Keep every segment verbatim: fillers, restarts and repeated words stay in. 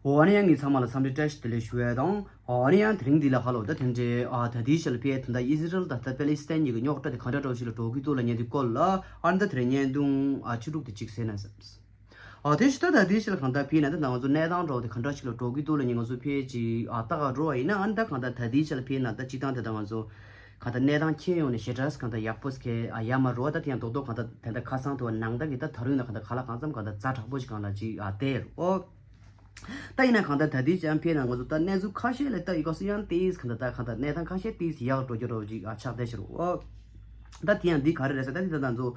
འོ་ཨ་ནི་ཡང་ངས་ཚང་མ་ལ་འཚམས་འདྲི་བཀྲ་ཤིས་བདེ་ལེགས་ཞུ་ཡས་དང་། ཨ་ནི་ཡང་དེ་རིང་འདི་ལ་ཧ་ལོ་ད་དེ་འདྲའི་ཨ་ད་ལྟའི་ཆ་ལ་ཕེ་ད་ལྟ་ཨི་ཟི་རལ་ད་ལྟ་པེ་ལི་སི་ཐན་གཉིས་ཀྱི་རྙོག་དྲ་དེ་ག་འདྲ་འདྲ་བོ་ཞིག་ལ་འགྲོ་གི་འདུག་ལབ་མཁན་དེ་སྐོར་ལ་ཨ་ནི་ད་དེ་རིང་བརྙན་ཐུང་ཨ་བཅུ་དྲུག་དེ་གཅིག་གཟིགས་ན་བསམ། ཨ་དེ་ཞུ་ད་ད་ལྟའི་ཆ་ལ་གང་ལྟར་ཕེ་ན་ད་ང་ཚོ་གནས་སྟངས་འདྲ་བོ་དེ་ག་འདྲ་ཞིག་ལ་འགྲོ་གི་འདུག་ལབ་མཁན་ང་ཚོ་ཕེ་ཅིག་ཨ་ལྟ་ག་འགྲོ་བ་ཡིན་ན་ཨ་ནི་ད་གང་ལྟར་ད་ལྟའི་ཆ་ལ་ཕེ་ན་ད་སྤྱི་བཏང་དེ་ད་ང་ཚོ་གང་ལྟར་གནས་སྟངས་ཁྱོན་ཡོངས་ནས་ཞེ་དྲག་གང་ལྟར་ཡག་པོ་ཞིག་ཨ་ཡ་མ་རོ་ད་དེ་ཡང་རྡོག་རྡོག་གང་ལྟར་དེ་འདྲ་ཁ་སང་དུ་བ་ནང་ད་གི་ད་ད་རུང་ན་གང་ལྟར་ག་ལ་གང་འཚམ་གང་ལྟར་ཛ་དྲག་པོ་ཞིག་གང་ལ་ཅིག་ཨ་དེ་རུ་ཨོ། ད་ཡིན་ན་གང་ལྟར་ད་ལྟའི་ཅམ་ཕེ་ན་ང་ཚོ་ད་གནས་ཚུལ་ཁ་ཤས་ལ་ལྟ་ཡི་ག་སུ་ཡང་ཏིས་གང་ལྟར་ད་གང་ལྟར་གནས་སྟངས་ཁ་ཤས་ཏིས་ཡག་འགྲོ་རྒྱུ་རོ་ཅིག་ཨ་ཆགས་བསྡད་ཤི་རུ་ཨོ། ད་དེ་ཡང་འདི་ག་རེ་རེད་ཟེར་ད་འདི་ད་ད་ཚོ་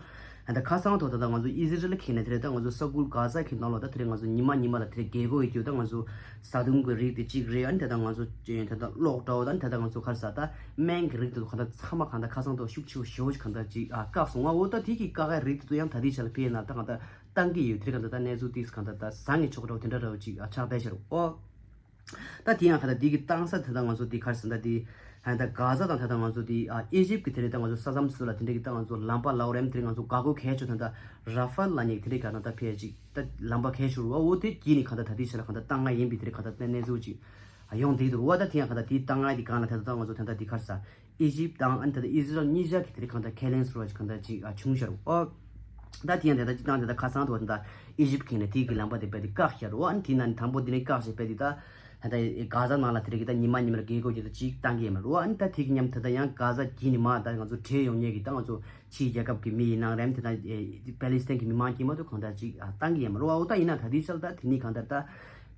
ད་ད་ཁ་སང་ཐོག་ད་ད་ང་ཚོ་ཨི་ཟི་རེལ་ཁེ་ནས་དེ་རེད་ད་ང་ཚོ་ས་ཁུལ་ག་ས་ཁེ་ནང་ལོ་ད་དེ་རེད་ང་ཚོ་ཉི་མ་ཉི་མ་ལ་དེ་རེད་རྒྱལ་སྒོ་ཡི་རྒྱུ་ད་ང་ཚོ་བཟའ་བཏུང་གི་རིགས་དེ་གཅིག་རེད། ཨ་ནི་ད་ད་ང་ཚོ་ད་ད་གློག་འདྲ་བོ་ད་ནི་ད་ད་ང་ཚོ་ག་རེ་ཟ་ད་སྨན་གི་རིགས་དེ་ཚོ་ག་ད་ཚང་མ་ག་ད་ཁ་སང་ཐོག་ཤུགས་ཆེ་བོ་ཞེ་བོ་ཅིག་ག་ད་ཅིག་ཨ་བཀག་སོང་ང་འོ་ད་དེ་གི་ཀ་ཁའི་རིགས་དེ་ཚོ་ཡང་ད་དེ་ཆ་ལ་ཕེ་ན་ད་ག་ད། བཏང་གི་ཡོད། དེ་ག་ད་ལྟ་གནས་ཚུལ་ཏིས་ག་ད་ལྟ་ཟ་ངེས་ཆོག་འདྲ་དེ་འདྲ་འདྲ་བོ་ཅིག་ཨ་ཆགས་བསྡད་ཤི་རུ་ཨོ། ད་དེ་ཡང་ག་ད་དེ་གི་བཏང་ས་ད་ལྟ་ང་ཚོ་དེ་གར་ཟིན་ད་དེ་ཧན་ད་ག་ཟ་དང་ད་ལྟ་ང་ཚོ་དེ་ཨ་ཨི་ཇིབ་གི་དེ་རེད་ད་ང་ཚོ་ས་མཚམས་སུ་ལ་དེ་འདྲ་གི་ད་ང་ཚོ་ལམ་པ་ལའོ་རེམ་དེ་ང་ཚོ་ག་གོ་གལ་ཆོ་ད་ད་ར་ཧྥལ་ལ་ཉེ་དེ་རེད་ག་ད་ད་ཕེ་ཅིག་ད་ལམ་པ་གལ་ཆོ་རུ་ཨོ་དེ་གི་ནི་ག་ད་ད་དེ་ཆ་ལ་ག་ད་བཏང་ང་ཡིན་པའི་དེ་རེད་ག་ད་ད་གནས་ཚུལ་ཅིག་ཨ་ཡོང་དེ་དུ་རུ་ཨོ་ད་དེ་ཡང་ག་ད་དེ་བཏང་ང་དེ་གང་ལ་ད་ད་ད་ང་ཚོ་ད་ད་དེ་གར་ས། ཨི་ཇིབ་དང་ཨ་ནི་ད་ལྟ་ཨི་ཟི་རལ་གཉིས་ཆ་གི་དེ་རིང་གང་ལྟར་ཁས་ལེན་ཟེར་བ་ཞིག་གང་ལྟར་ཅིག་ཨ་བྱུང་ཤར་ཨོ། ད་དེ་ཡང་དེ་ལྟར་སྤྱི་བཏང་དེ་ལྟར་ཁ་སང་དུ་བ་དེ་ལྟར་ཨི་ཇིབ་གིས་ནས་དེ་གི་ལམ་པ་དེ་རྦད་དེ་བཀག་ཤར་ཨོ། ཨ་ནི་དེ་ན་ནི་དང་པོ་དེ་ནས་བཀག་ཤར་རྦད་དེ་ད་ད་ལྟ་ག་ཟ་ནང་ལ་དེ་རིང་གི་ད་ཉི་མ་ཉི་མར་རྒྱལ་སྒོ་དེ་ད་ཅིག་བཏང་གི་ཡིན་མ་རུ་ཨ་ནི་ད་དེ་གི་མཉམ་དེ་ད་ཡང་ག་ཟ་གི་ནི་མ་ད་ང་ཚོ་བྲོས་ཡོང་མཁན་གི་ད་ང་ཚོ་ཕྱིའི་རྒྱལ་ཁབ་ཀྱི་མི་ཡིན་ནའང་རེམ་དེ་ད་པེ་ལི་སི་ཐན་གྱི་མི་མང་གི་མ་གཏོགས་གང་ལྟར་ཅིག་ཨ་བཏང་གི་ཡིན་མ་རུ་ཨོ། ད་ཡིན་ན་ད་དེ་ཆ་ལ་ད་དེ་ནི་གང་ལྟར་ད།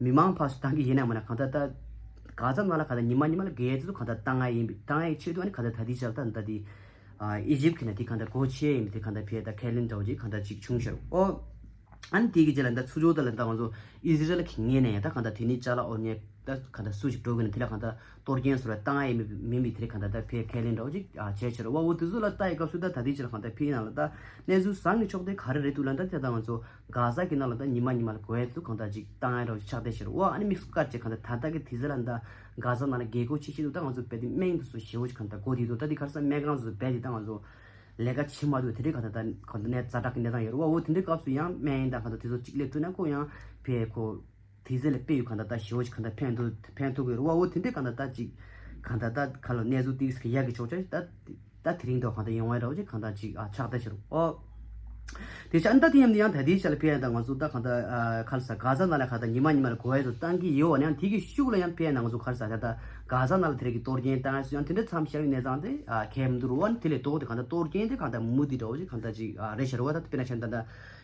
མི་མང་ཕར་ཚུར་བཏང་གི་ཡིན་ན་མིན་ན་གང་ལྟར་ད། ག་ཚ་ནང་ལ་གང་ལྟར་ཉི་མ་ཉི་མ་ལ་སྒེར་ཚུལ་གང་ལྟར་བཏང་ཡ་ཡིན་པའི་བཏང་ཡ་ཆེད་དུ་ཨ་ནི་གང་ལྟར་ད་དེ་ཆ་ལ་ད་ད་དེ། ཨི་ཇིབ་གི་ནང་དེ་གང་ལྟར་སྒོ་ཕྱེ་ཡིན་པའི་དེ་གང་ལྟར་ཕེ་ད་ཁས་ལེན་འདྲ་བོ་ཅིག་གང་ལྟར་ཅིག་བྱུང་ཤར་ཨོ། ཨ་ནི་དེ་གི་རྗེས་ལ་ད་ཚུར་ཕྱོགས་ད་ལ་ད་ང་ཚོ་ཨི་ཟི་རལ་གི་ངོས་ནས་ཡང་ད་གང་ལྟར་དེ་ནི་ཅ་ལག་ཨོ་ནི་ད་གང་ལྟར་སུ་ཞིག་འགྲོ་གི་ན་དེ་ལ་གང་ལྟར། གཏོར་སྐྱོན་སོགས་ལ་བཏང་ཡ་ཡིན་མིན་པའི་དེ་རིང་གང་ལྟར་ད་ཕེ་ཁས་ལེན་འདྲ་བོ་ཅིག་ཨ་བྱས་ཕྱིར་བ་འོ་དེ་ཚོ་ལ་ལྟ་ཡི་སྐབས་སུ་ད་ད་ལྟའི་ཕྱིར་གང་ལྟར་ཕེ་ནང་ལ་ད་གནས་ཚུལ་བཟང་ངེས་ཕྱོགས་དེ་ག་རེ་རེད་འདུག་ལ་ད་དེ་ད་ང་ཚོ་ག་ཟ་གི་ནང་ལ་ད་ཉི་མ་ཉི་མ་ལ་གོ་ཡ་ཚོ་གང་ལྟར་ཅིག་བཏང་ཡ་འདྲ་བོ་ཅིག་ཆགས་བསྡད་ཕྱིར་བ་ཨ་ནི་དམིགས་སུ་བཀར་བྱས་གང་ལྟར་ད་ལྟ་གི་དེ་ཚོ་ལ་ད་ག་ཟ་ནང་ལ་རྒྱལ་སྒོ་ཕྱེ་ཕྱིན་འདུག་ད་ང་ཚོ་རྦད་དེ་སྨན་དུ་སོ་ཞེ་བོ་ཅིག་གང་ལྟར་གོ་དེ་འདུག་ད་དེ་ག་ཟ་སྨན་ཁང་ཚོ་རྦད་དེ་ད་ང་ཚོ་ལས་ཀ་བྱེད་མ་འདུག་དེ་རིང་གང་ལྟར་ད་གང་ལྟར་གནས་ཛ་དྲག་གི་གནས་སྟངས་ཡོད་རེད་བ་འོ་དེ་འདྲའི་སྐབས་སུ་ཡང་སྨན་ཡིན་ད་གང་ལྟར་དེ་ཚོ་གཅིག་སླེབས་ཐུབ་ན་ཁོ་ཡང་ཕེ་ཁོ། དེ་ཚེ་ལ་དཔེ་ཡོད་གང་ལྟར་ད་ཞེ་བོ་ཅིག་གང་ལྟར་ཕན་ཐོགས་ཕན་ཐོགས་ཀྱི་རེད་བ་འོ་དེ་འདྲས་གང་ལྟར་ད་ཅིག་གང་ལྟར་ད་ག་ལ་གནས་ཚུལ་ཏིག་ཙམ་ཡག་གི་ཆོག་ཆ་ད་ད་དེ་རིང་དུ་གང་ལྟར་ཡོང་བ་འདྲ་བོ་ཅིག་གང་ལྟར་ཅིག་ཨ་ཆགས་བསྡད་ཤག་རེད་ཨོ། དེ་ཆ་ཨ་ནི་ད་དེ་ཡང་ཡང་ད་དེའི་ཆ་ལ་ཕེ་ཡང་ད་ང་ཚོ་ད་གང་ལྟར་ཨ་ག་ལ་ས་ག་ཟ་ནང་ལ་གང་ལྟར་ཉི་མ་ཉི་མ་ལ་གོ་ཡ་ཚོ་བཏང་གི་ཡོད་བ་ནའང་དེ་གི་ཤུགས་ལ་ཡང་ཕེ་ཡང་ད་ང་ཚོ་ག་ལ་ས་ད་ད་ག་ཟ་ནང་ལ་དེ་རིང་གི་གཏོར་སྐྱོན་བཏང་ཡ་སུ་ཡང་དེ་འདྲས་མཚམས་བཞག་ཡོད་གནས་ཚང་དེ་ཨ་ཁས་མི་འདུག་རུ་བ་ནི་དེ་ལས་ལྡོག་དེ་གང་ལྟར་གཏོར་སྐྱོན་དེ་གང་ལྟར་མུ་མཐུད་འདྲ་བོ་ཅིག་གང་ལྟར་ཅིག་ཨ་རེད་ཤག་རུ་བ་ད་དཔེར་ན་ཆ་ད་ད་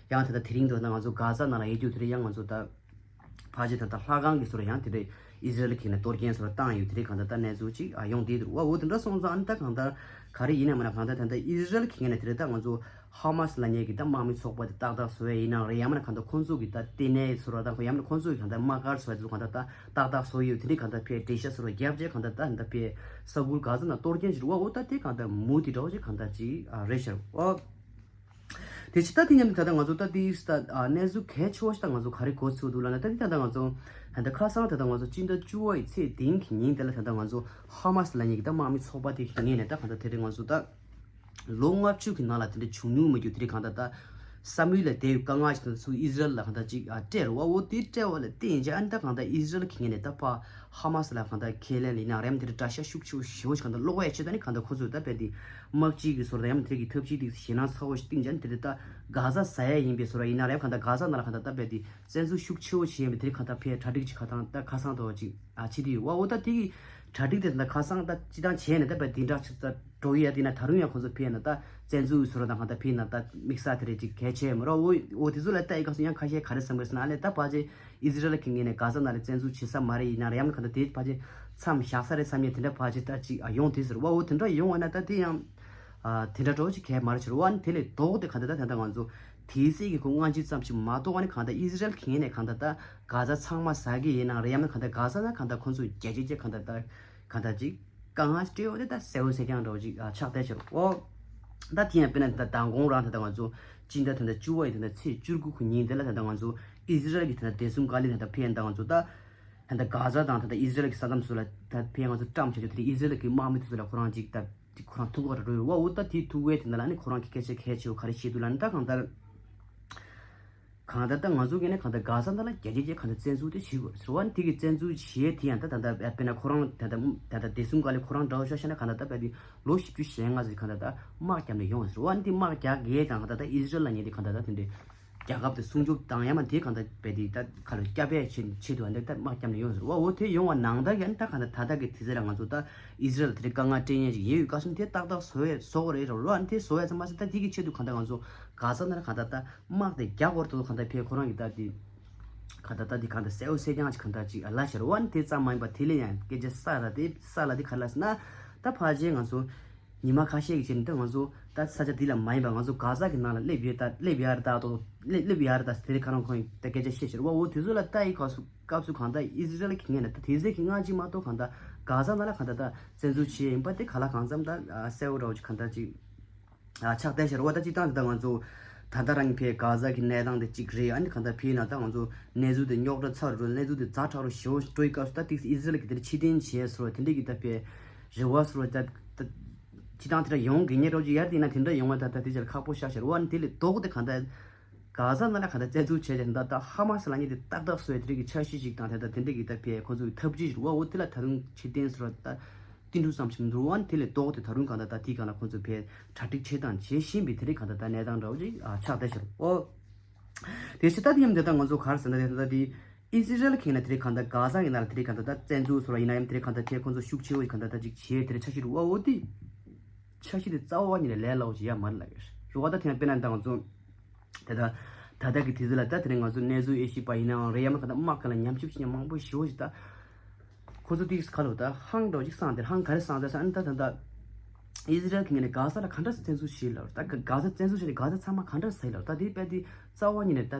ཡང་ད་ད་དེ་རིང་དུ་ད་ང་ཚོ་ག་ཟ་ནང་ལ་ཡོད་རྒྱུ་དེ་རིང་ཡང་ང་ཚོ་ད། ཕལ་ཆེར་ད་ལྟ་ལྷ་ཁང་གི་སོར་ཡང་དེ་འདྲའི་ཨི་ཟི་རལ་གྱི་ནས་གཏོར་སྐྱོན་སོར་བཏང་ཡོད་དེ་འདྲའི་གང་ལྟར་ད་གནས་ཚུལ་ཅིག་ཨ་ཡོང་བསྡད་འདུག་བ། འོ་དེ་འདྲ་སོང་ཙང་ཨ་ནི་ད་གང་ལྟར་ག་རེ་ཡིན་ན་མིན་ན་གང་ལྟར་ད་ལྟ་ཨི་ཟི་རལ་གྱི་ངོས་ནས་དེ་འདྲ་ད་ང་ཚོ་ཧ་མ་སི་ལབ་མཁན་གྱི་ད་དམག་མི་ཚོགས་པ་དེ་ཏག་ཏག་བཟོ་ཡ་ཡིན་ནའང་རེད། ཡང་མིན་ན་གང་ལྟར་ཁོང་ཚོ་གི་ད་ལྟེ་གནས་སོར་བ་དང་ཁོ་ཡང་མིན་ན་ཁོང་ཚོ་གི་གང་ལྟར་དམག་སྒར་བཟོ་ཡ་ཚོ་གང་ལྟར་ད་ཏག་ཏག་བཟོ་ཡོད་དེ་འདྲའི་གང་ལྟར་ཕེ་འགྲེལ་བཤད་སོར་བ་བརྒྱབ་རྗེས་གང་ལྟར་ད་ད་ཕེ་ས་ཁུལ་ག་ཚོད་ན་གཏོར་སྐྱོན་ཅིག་བ། འོ་ད་དེ་གང་ལྟར་མུ་མཐུད་འདྲ་བོ་ཅིག་གང་ལྟར་ཅིག་ཨ་རེད་ཤག་འོ། དེ་ཕྱི་ད་དེ་མཉམ་དུ་ད་ལྟ་ང་ཚོ་ད་དེ་ད་གནས་ཚུལ་གལ་ཆེ་བ་ཞིག་ད་ང་ཚོ་ག་རེ་གོ་ཚུལ་འདུག་ལབ་ན། ད་དེ་ད་ལྟ་ང་ཚོ་ད་ལྟ་ཁ་སང་ད་ལྟ་ང་ཚོ་སྤྱི་ཟླ་བཅུ་བ་ཡི་ཚེས་བདུན་གི་ཉིན་དེ་ལ་ད་ལྟ་ང་ཚོ་ཧ་མ་སི་ལབ་མཁན་གྱི་ད་དམག་མི་ཚོགས་པ་དེ་གི་ངོས་ནས་ད་གང་ལྟར་དེ་རིང་ང་ཚོ་ད་ལོ་ལྔ་བཅུ་གི་ནང་ལ་དེ་འདྲ་བྱུང་མྱོང་མེད་རྒྱུ་དེ་རིང་གང་ལྟར་ད་བསམ་ཡུལ་ལ་བསྡད་ཡོད་དཀའ་ངལ་ཞིག་ད་ཚུར་ཨི་ཟི་རལ་ལ་གང་ལྟར་ཅིག་ཨ་སྤྲད་རུ་བ། འོ་དེ་སྤྲད་པ་ལ་བརྟེན་བྱས་ཨ་ནི་ད་གང་ལྟར་ཨི་ཟི་རལ་གི་ངོས་ནས་ད་ཕ་ཧ་མ་སི་ལ་གང་ལྟར་ཁས་ལེན་ལེན་ན་རེམ་དེ་འདྲ་དགྲ་ཤ་ཤུགས་ཆེ་བོ་ཞེ་བོ་ཞིག་གང་ལྟར་སློག་པ་ཡ་ཆེ་ད་ནི་གང་ལྟར་ཁོ་ཚོས་ད་རྦད་དེ་དམག་སྤྱི་གི་ཟུར་དང་ཡང་མི་དེ་གི་ཐབས་ཇུས་དེ་ཞེད་སྣང་ཚ་བོ་ཞིག་བཏིང་བྱས་ནི་དེ་རེད། ད་ག་ཟ་ཟ་ཡ་ཡིན་པའི་ཟུར་ཡིན་ན་རེད། གང་ལྟར་ག་ཟ་ནང་ལ་གང་ལྟར་ད་རྦད་དེ་བཙན་འཛུལ་ཤུགས་ཆེ་བོ་བྱས་ཡིན་པའི་དེ་རིང་གང་ལྟར་ཕའི་གྲ་སྒྲིག་ཅིག་ག་དང་ད་ཁ་སང་དུ་ཅིག་ཨ་ཕྱི་དུས་བ། འོ་ད་དེ་གི་གྲ་སྒྲིག་དེ་ད་ཁ་སང་ད་སྤྱི་བཏང་བྱས་ནས་ད་རྦད་དེ་འདྲ་ཆུ་ད་འགྲོ་ཡ་དེ་ན་ད་རུང་ཡང་ཁོང་ཚོ་ཕའི་ན་ད་བཙན་འཛུལ་ཟུར་དང་གང་ལྟར་ཕའི་ན་ད་དམིགས་བསལ་དེ་རེད་ཅིག་གལ་ཆེ་མི་རོ། འོ་འོ་དེ་ཚོ་ལ་ལྟ་ཡི་ག་སོ་ཡང་ཁ་ཤས་ག་རེ་བསམ་གི་སོང་ན་ཨ་ལས་ད་ཕ་ཆེ། ཨི་ཟི་རལ་གྱི་ངོས་ནས་ག་ཟ་ནང་ལ་བཙན་འཛུལ་བྱེད་ས་མ་རེད། ཡིན་ན་རེད་ཡང་ན་གང་ལྟར་དེ་ཕལ་ཆེར་མཚམས་བཞག་ས་རེད་བསམ་ཡས་དེ་འདྲ་ཕལ་ཆེར་ད་ཅིག་ཨ་ཡོང་དེ་ཟེར་བ། འོ་དེ་འདྲ་ཡོང་བ་ན་ད་དེ་ཡང་ཨ་དེ་འདྲ་འགྲོ་ཅིག་གས་མ་རེད་ཟེར་བ། ཨ་ནི་དེ་ལས་ལྡོག་དེ་གང་ལྟར་ད་ད་ལྟ་ང་ཚོ་དེའི་སྲིད་ཀྱི་ཁོ་སྔ་ཕྱི་ཙམ་ཞིག་མ་གཏོགས་ཨ་ནི་གང་ལྟར་ཨི་ཟི་རལ་གྱི་ངོས་ནས་གང་ལྟར་ད་ག་ཟ་ཚང་མ་ཟ་གི་ཡིན་ན་རེད་ཡང་ན་གང་ལྟར་ག་ཟ་ན་གང་ལྟར་ཁོ་ཚོ་རྒྱ་ཆེ་ཆེ་གང་ལྟར་ད་གང་ལྟར་ཅིག་དཀའ་ངལ་སྤྲད་འོ་དེ་ད་གསལ་བོ་གསལ་རྐྱང་འདྲ་བོ་ཅིག་ཨ་ཆགས་བསྡད་ཤག་འོ། ད་དེ་ཡང་དཔེར་ན་ད་མདང་དགོང་རང་ད་ལྟ་ང་ཚོ་སྤྱི་ཟླ་ད་ལྟ་བཅུ་བ་ཡི་ད་ལྟ་ཚེས་བཅུ་དགུ་གི་ཉིན་དེ་ལ་ད་ལྟ་ང་ཚོ་ཨི་ཟི་རལ་གྱི་ད་ལྟ་བདེ་སྲུང་བཀའ་བློན་ད་ལྟ་ཕེ་ཡན་ད་ང་ཚོ་ད་ད་ལྟ་ག་ཟ་དང་ད་ལྟ་ཨི་ཟི་རལ་གྱི་ས་མཚམས་སུ་ལ་ད་ཕེ་ཡན་ང་ཚོ་བཀྲམ་བྱ་རྒྱུ་དེ་རེད། ཨི་ཟི་རལ་གྱི་དམག་མི་དེ་ཚོ་ལ་ཁོ་རང་ཅིག་ད་ཁོ་རང་ཐུག་ག་ར་འགྲོ་ཡོད་བ། འོ་ད་དེ་ཐུག་བས་དེ་འདྲ་ལ་ནི་ཁོ་རང་གི་སྐད་ཆ་གལ་ཆེ་བོ་ག་རེ་བཤད་འདུག་ལ་ནི་ད་གང་ལྟར། གང་ལྟར་ད་ང་ཚོ་གིས་ནི་གང་ལྟར་གྷ་ས་ནང་ལ་རྒྱ་སྐྱེད་ཀྱི་གང་ལྟར་བཙན་འཛུལ་དེ་བྱེད་དགོས་ཟེར་བ་ནི་དེ་གི་བཙན་འཛུལ་བྱེད་དེ་ཡང་ད་ད་ལྟ་དཔེར་ན་ཁོ་རང་ད་ལྟ་ད་ལྟ་བདེ་སྲུང་བཀའ་བློན་ཁོ་རང་འདྲ་བོ་ཤོག་བཤད་ན་གང་ལྟར་ད་དཔེ་དེ་ལོ་བཞི་བཅུ་ཞེ་ལྔ་ཟེར་གང་ལྟར་ད་དམག་བརྒྱབ་ནས་ཡོང་ཟེར་བ་ནི་དེ་དམག་རྒྱག་གི་དང་གང་ལྟར་ད་ཨི་ཟི་རེལ་ལ་ཉེ་དེ་གང་ལྟར་ད་དེ་འདྲའི་རྒྱལ་ཁབ་དེ་སྲུང་སྐྱོབ་དང་ཡང་མ་དེ་གང་ལྟར་དཔེ་དེ་ད་ག་ལ་སྐྱབས་འབད་བྱེད་བྱེད་དུ་ཨ་འདྲ་ད་དམག་བརྒྱབ་ནས་ཡོང་ཟེར་བ་འོ་དེ་ཡོང་བ་ནང་ལྟར་གྱི་ཨ་ནི་ད་གང་ལྟར་ད་ལྟ་གི་དུས་ཚོད་ལ་ང་ཚོ་ད་ཨི་ཟི་རེལ་དེ་འདྲའི་དཀའ་ངལ་སྤྲད་ཉེན་ཞིག་ཡོད་ཡོད་བཀའ་གསུང་དེ་ཏག་ཏག་བཟོ་བས་བཟོ་དགོས་རེད་རོ་རོ་ཨ་ནི་དེ་བཟོ་བས་ཚང་མ་ཟེར་ད་དེ་གི་ཆེད་དུ་གང་ལྟར་ང་ཚོ་གྷ་ས་ནང་ལ་གང་ལྟར་ད་དམག་དེ་རྒྱག་དགོས་རེད་དོ་གང་ལྟར་ཕེ་ཁོ་རང་གི་ད་དེ་གང་ལྟར་ད་དེ་གང་ལྟར་གསལ་བོ་གསལ་རྐྱང་ཅིག་གང་ལྟར་ཅིག་ལབ་ཤར་བ་ནི་དེ་ཙམ་མ་ཡིན་པ་དེ་ལས་ཡང་སྐད་ཆ་ས་ལ་དེ་ས་ལ་དེ་ག་ལ་ཟེར་ན་ད་ཕལ་ཆེར་ང་ཚོ་ཉི་མ་ཁ་ཤས་ཀྱི་རྗེས་ནས་ད་ང་ཚོ་ད་ས་ཆ་དེ་ལ་མ་ཡིན་པ་ང་ཚོ་གྷ་ས་གི་ནང་ལ་སླེབས་ཡོད་ད་སླེབས་ཡར་ད་དོ་སླེབས་སླེབས་ཡར་ད་དེ་རིང་ཁ་རང་ཁོང་ད་སྐད་ཆ་བཤད་ཤར་བ་འོ་དེ་ཚོ་ལ་ལྟ་ཡི་སྐབས་སུ་སྐབས་སུ་གང་ལྟར་ཨི་ཟི་རེལ་གྱི་ངོས་ནས་ད་དེ་ཚོ་གི་སྔ་ཕྱི་མ་གཏོགས་གང་ལྟར་གྷ་ས་ནང་ལ་གང་ལྟར་ད་བཙན་འཛུལ་བྱས་ཡིན་པ་དེ་ག་ལ་གང་འཚམ་ད་གསལ་བོ་འདྲ་བོ་ཅིག་གང་ལྟར་ཅིག་ཨ་ཆགས་བསྡད་ཤར་བ་ད་སྤྱིར་བཏང་དེ་ད་ང་ཚོ་ད་ལྟ་རང་ཕེ་གྷ་ས་གི་གནས་སྟངས་དེ་གཅིག་རེད། ཨ་ནི་གང་ལྟར་ཕེ་ན་ད་ང་ཚོ་གནས་ཚུལ་དེ་རྙོག་དྲ་ཚ་རུ་གནས་ཚུལ་དེ་ཛ་དྲག་རུ་ཞེ་པོ་འགྲོ་ཡི་སྐབས་སུ་ད་ཏིག་ཨི་ཟི་རེལ་གི་དེར་ཕྱིར་འཐེན་བྱས་སོ་དེ་འདྲ་གི་ད་ཕེ་རེ་བ་སོ་ད་ད་སྤྱིར་བཏང་དེ་འདྲ་ཡོང་གི་ཉེ་རོགས་ཀྱི་ཡར་དེ་ན་དེ་འདྲ་ཡོང་བ་ད་ད་དེ་ཆར་ཁག་པོ་ཤག་ཤར་བ་ཨ་ནི་དེ་ལས་ལྡོག་དེ་གང་ལྟར་གྷ་ས་ནང་ལ་གང་ལྟར་བཙན་འཛུལ་བྱས་ཏེ་ད་ད་ཧ་མ་སི་ལ་ཉེ་དེ་ཏག་ཏག་སོ་ཡ་དེ་འདྲ་གི་འཆར་གཞི་ཞིག་དང་དེ་ད་དེ་འདྲ་གི་ད་ཕེ་ཁོ་ཚོ་གི་ཐབས་ཇུས་ཞིག་རེད་བ་འོ་དེ་ལ་ད་དུང་ཕྱིར་འཐེན་སོ་ད། ཏིན་ཀྲུ་ཙམ་ཞིག་མི་འདུག་ཨ་ནི་དེ་ལས་ལྡོག་སྟེ་ད་རུང་གང་ལྟར་ད་དེའི་སྒང་ལ་ཁོང་ཚོས་ཕར་གྲ་སྒྲིག་བྱེད་དང་བྱེད་བཞིན་པའི་དེ་རིང་གང་ལྟར་ད་གནས་སྟངས་འདྲ་བོ་ཅིག་ཨ་ཆགས་བསྡད་ཤག་ཨོ། དེ་ཕྱི་ད་དེ་ཡིན་དེ་ད་ང་ཚོ་ག་རེ་ཟེར་ན་དེ་ད་དེ་ཨི་ཟི་རེལ་གྱིས་ན་དེ་རིང་གང་ལྟར་གྷ་ས་གི་ནང་ལ་དེ་རིང་གང་ལྟར་ད་བཙན་འཛུལ་སོགས་ལ་ཡིན་ན་ཡང་དེ་རིང་གང་ལྟར་ཁྱེད་ཁོང་ཚོ་ཤུགས་ཆེ་བོ་ཞིག་གང་ལྟར་ད་ཅིག་བྱས་དེ་རིང་འཆར་གཞི་རུ་ཨོ་ཨོ་དེ་འཆར་གཞི་དེ་རྩ་བ་ཉིད་ནས་ལས་སླ་བོ་ཞིག་ཡ་མ་རེད་ལབ་ཀྱི་རེད་རུ་བ། ད་དེ་ཡང་དཔེར་ན་ད་ང་ཚོ་དེ་ད་ད་ལྟ་གི་དུས་ཚོད་ལ་ད་དེ་རིང་ང་ཚོ་གནས་ཚུལ་དབྱེ་ཞིབ་པ་ཡིན་ནའང་རེད་ཡ་མ་གང་ལྟར་དམག་སྒང་ལ་ཉམས་ཞིབ་བྱེད་མཁན་མང་པོ་ཞེ་བོ་ཞིག་ད། ཁོ་ཚོ་ཏིག་ཁ་ལོ་ད་ཧང་འདྲ་ཅིག་སངས་དེར་ཧང་ག་རེ་སངས་ད་ས་ཨ་ནི་ད་ད་ད་ཨི་ཟི་རལ་གྱི་ངོས་ནས་གྷ་ས་ལ་ག་འདྲ་སེ་བཙན་འཛུལ་བྱས་ལབ་ད་གྷ་ས་བཙན་འཛུལ་བྱས་ནས་གྷ་ས་ཚང་མ་ག་འདྲ་ཟ་ཡི་ལབ་ད་དེ་དཔེ་དེ་རྩ་བ་ཉིད་ནས་ད་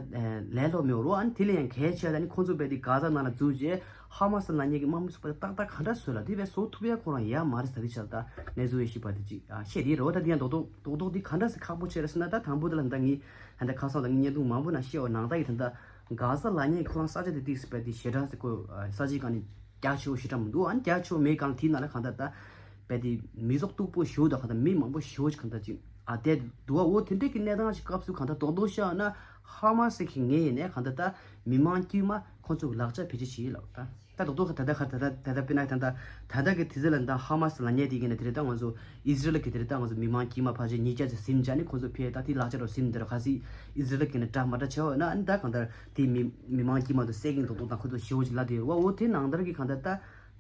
ལས་སླ་མེད་རོ། ཨ་ནི་དེ་ལས་ཡང་གལ་ཆེ་ད་ནི་ཁོ་ཚོ་དཔེ་དེ་གྷ་ས་ནང་ལ་འཛུལ་རྗེས་ཧ་མ་སི་ལ་ཉེ་གི་དམག་མི་ཚོ་དཔེ་ཏག་ཏག་ག་འདྲ་བཟོས་ལབ་དེ་དཔེ་བཟོ་ཐུབ་ཡ་ཁོ་རང་ཡ་མ་རེད་ད་དེ་ཆ་ད་གནས་ཚུལ་དབྱེ་ཞིབ་པ་དེ་ཅིག་བཤད་དེ་རོ། ད་དེ་ཡང་རྡོག་རྡོག་རྡོག་རྡོག་དེ་ག་འདྲ་སེ་ཁག་པོ་ཆེ་རེད་ཟེར་ན་ད་དང་པོ་དེ་ལ་ད་ངས་ད་ད་ཁ་སང་ད་ངས་བརྙན་ཐུང་མང་པོ་ན་བཤད་འོ་ནང་ད་ཡི་ད་ད་གྷ་ས་ལ་ཉེ་ཁོ་རང་ས་ཆ་དེ་ཏིག་སེ་དཔེ་དེ་ཞེ་དྲག་སེ་ཁོ་ས་ཆའི་སྒང་ནས། རྒྱ་ཆེ་བོ་ཞེ་དྲག་མི་འདུག་ཨ་ནི་རྒྱ་ཆེ་བོ་མེད་གང་དེའི་ནང་ལ་གང་ལྟར་ད་རྦད་དེ་མི་ཚོགས་སྟུག་པོ་ཞེ་བོ་དང་གང་ལྟར་མི་མང་པོ་ཞེ་བོ་ཞིག་གང་ལྟར་ཅིག་ཨ་བསྡད་འདུག་ཨ། འོ་དེ་འདྲས་ཀྱི་གནས་སྟངས་ཤིག་སྐབས་སུ་གང་ལྟར་རྡོག་རྡོག་བཤད་ན་ཧ་མ་སི་གི་ངོས་ནས་གང་ལྟར་ད་མི་མང་དཀྱུས་མ་ཁོང་ཚོ་ལག་ཆ་བེད་སྤྱོད་བྱེད་ཡིན་ལབ་ད་ད་རྡོག་རྡོག་ད་ལྟ་ག་ད་ལྟ་ད་ལྟ་དཔེར་ན་ད་ལྟ་ད་ལྟ་གི་དུས་ཚོད་ལ་ད་ཧ་མ་སི་ལ་ཉེ་དེ་གི་ནས་དེ་རེད་ད་ང་ཚོ་ཨི་ཟི་རེལ་གི་དེ་རེད་ད་ང་ཚོ་མི་མང་དཀྱུས་མ་ཕལ་ཆེར་ཉིས་བརྒྱ་ཙམ་ཟིན་བྱས་ནས་ཁོང་ཚོ་ཕེ་ད་དེ་ལག་ཆ་རོ་ཟིན་འདིར་ག་སི་ཨི་ཟི་རེལ་གི་ནས་འདྲ་མ་འདྲ་བྱས་འོ་ན་ཨ་ནི་ད་གང་ལྟར། དེ་མི་མི་མང་དཀྱུས་མ་དང་སྲེག་གིན་རྡོག་རྡོག་དང་ཁོ་ཚོ་ཞེ་བོ་ཅིག་ལབ་དེ་ཡོད་བ། འོ་དེ་ནང་ལྟར་གྱི་གང་ལྟར་ད་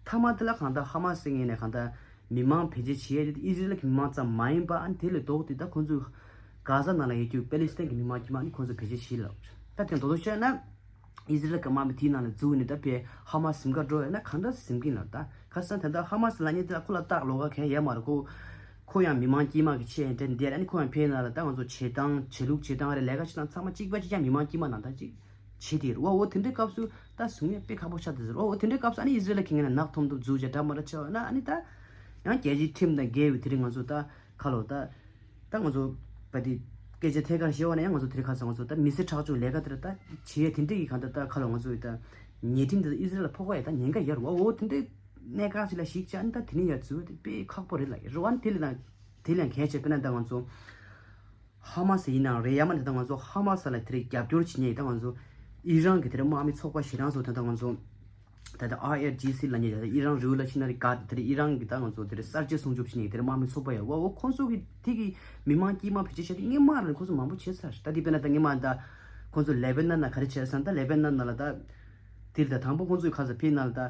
མཐའ་མ་དེ་ལ་གང་ལྟར་ཧ་མ་སི་ངོས་ནས་གང་ལྟར་མི་མང་བེད་སྤྱོད་བྱེད་ཡས་དེ་ཨི་ཟི་རེལ་གྱི་མི་མང་ཙམ་མ་ཡིན་པ་ཨ་ནི་དེ་ལས་ལྡོག་སྟེ་ད་ཁོ་ཚོས་གྷ་ས་ནང་ལ་ཡོད་རྒྱུ་པེ་ལི་སི་ཐན་གྱི་མི་མང་དཀྱུས་མ་ཨ་ནི་ཁོ་ཚོ་བེད་སྤྱོད་བྱེད་ལབ། ད་དེ་མདོར་བསྡུས་བཤད་ན་ཨི་ཟི་རེལ་གྱི་དམག་མི་དེའི་ནང་ལ་འཛུལ་ནས་ད་ཕེ་ཧ་མ་སི་འགའ་འགྲོ་ཡོད་ན་གང་འདྲ་ཟིན་གྱིན་ལབ། ད་ཁ་སང་ད་ལྟ་ཧ་མ་སི་ལ་ཉེ་དེ་ལ་ཁོ་ལ་སྟག་ལོག་ག་གས་ཡས་མ་རེད། ཁོ་ཁོ་ཡང་མི་མང་དཀྱུས་མ་གི་ཆེད་འདྲ་འདེད་ཨ་ནི་ཁོ་ཡང་ཕེ་ནང་ལ་ད་ང་ཚོ་བྱེད་སྟངས་བྱེད་ལུགས་བྱེད་སྟངས་རེད་ལས་ཀ་བྱེད་སྟངས་ཚང་མ་གཅིག་པ་གཅིག་རྐྱང་མི་མང་དཀྱུས་མ་ནང་ད་གཅིག་བྱེད་དེ་རེད་བ། འོ་དེ་འདྲའི་སྐབས་སུ་ད་བཟུང་ཡས་དཔེ་ཁག་པོ་ཆགས་བསྡད་ཟེར་བ། འོ་དེ་འདྲའི་སྐབས་སུ་ཨ་ནི་ཨི་ཟི་རེལ་གྱི་ངོས་ནས་ནག་ཐོམ་ཐོམ་འཛུགས་བྱས་འདྲ་མ་འདྲ་བྱས་པ་ན་ཨ་ནི་ད་ཡང་རྒྱལ་སྤྱིའི་ཁྲིམས་དང་འགལ་བའི་དེ་རིང་ང་ཚོ་ད་ཁ་ལོ་ད་ད་ང་ཚོ་བ་དེ་སྐད་ཆ་ཐད་ཀར་བཤད་པ་ན་ཡང་ང་ཚོ་དེ་རིང་ཁ་སང་ང་ཚོ་ད་མི་སེར་ཁྲག་སྦྱོར་ལས་ཀ་དེ་ལ་ད་བྱེད་ཡས་དེ་འདྲའི་གི་གང་ལྟར་ད་ཁ་ལོ་ང་ཚོ་ཡི་ད་ཉེས་ཁྲིམས་དེ་ད་ཨི་ཟི་རེལ་ལ་ཕོག་པ་ཡ་ད་ཉེན་ཁ་ཡོད་རེད་བ། འོ་དེ་འདྲའི་གནད་འགག་ཅིག་ལ་གཞིགས་བྱས་ཨ་ནི་ད་དེ་ནི་ཡ་འཛུལ་བ་དེ་དཔེ་ཁག་པོ་རེད་ལ་རེད་བ། ཨ་ནི་དེ་ལས་ད་དེ་ལས་ཡང་གལ་ཆེ་དཔེར་ན་ད་ང་ཚོ། ཧ་མ་སི་ཡིན་ནའང་རེད་ཡ་མ་ནི་ད་ང་ཚོ་ཧ་མ་སི་ལ་དེ་རིང་རྒྱབ་སྐྱོར་བྱེད་མཁན་ད་ང་ཚོ་ཨི་རན་གྱི་དེ་རིང་དམག་མི་ཚོགས་པ་ཞེ་དྲག་ཚོ་ད་ད་ང་ཚོ་ད་ད་ཨའི་ཨར་ཇི་སི་ལབ་མཁན་ད་ཨི་རན་རི་བོ་ལུ་ཤི་ན་རི་གཱར་དེ་རིང་ཨི་རན་གྱི་ད་ང་ཚོ་དེ་རིང་གསར་བརྗེ་སྲུང་སྐྱོབ་བྱེད་མཁན་དེ་རིང་དམག་མི་ཚོགས་པ་ཡོད་བ། འོ་ཁོང་ཚོ་གི་དེ་གི་མི་མང་དཀྱུས་མ་བེད་སྤྱོད་བྱས་ཏེ་སྔོན་མ་ལ་ཁོང་ཚོ་མང་པོ་བྱས་ཚར། ད་དེ་དཔེར་ན་ད་སྔོན་མ་ད་ཁོང་ཚོ་ལེ་བྷ་ནན་ན་ག་རེ་བྱས་ཟེར་ན་ད་ལེ་བྷ་ནན་ན་ལ་ད་དེར་ད་དང་པོ་ཁོང་ཚོའི་ཁ་ས་ཕེ་ན་ལ་ད།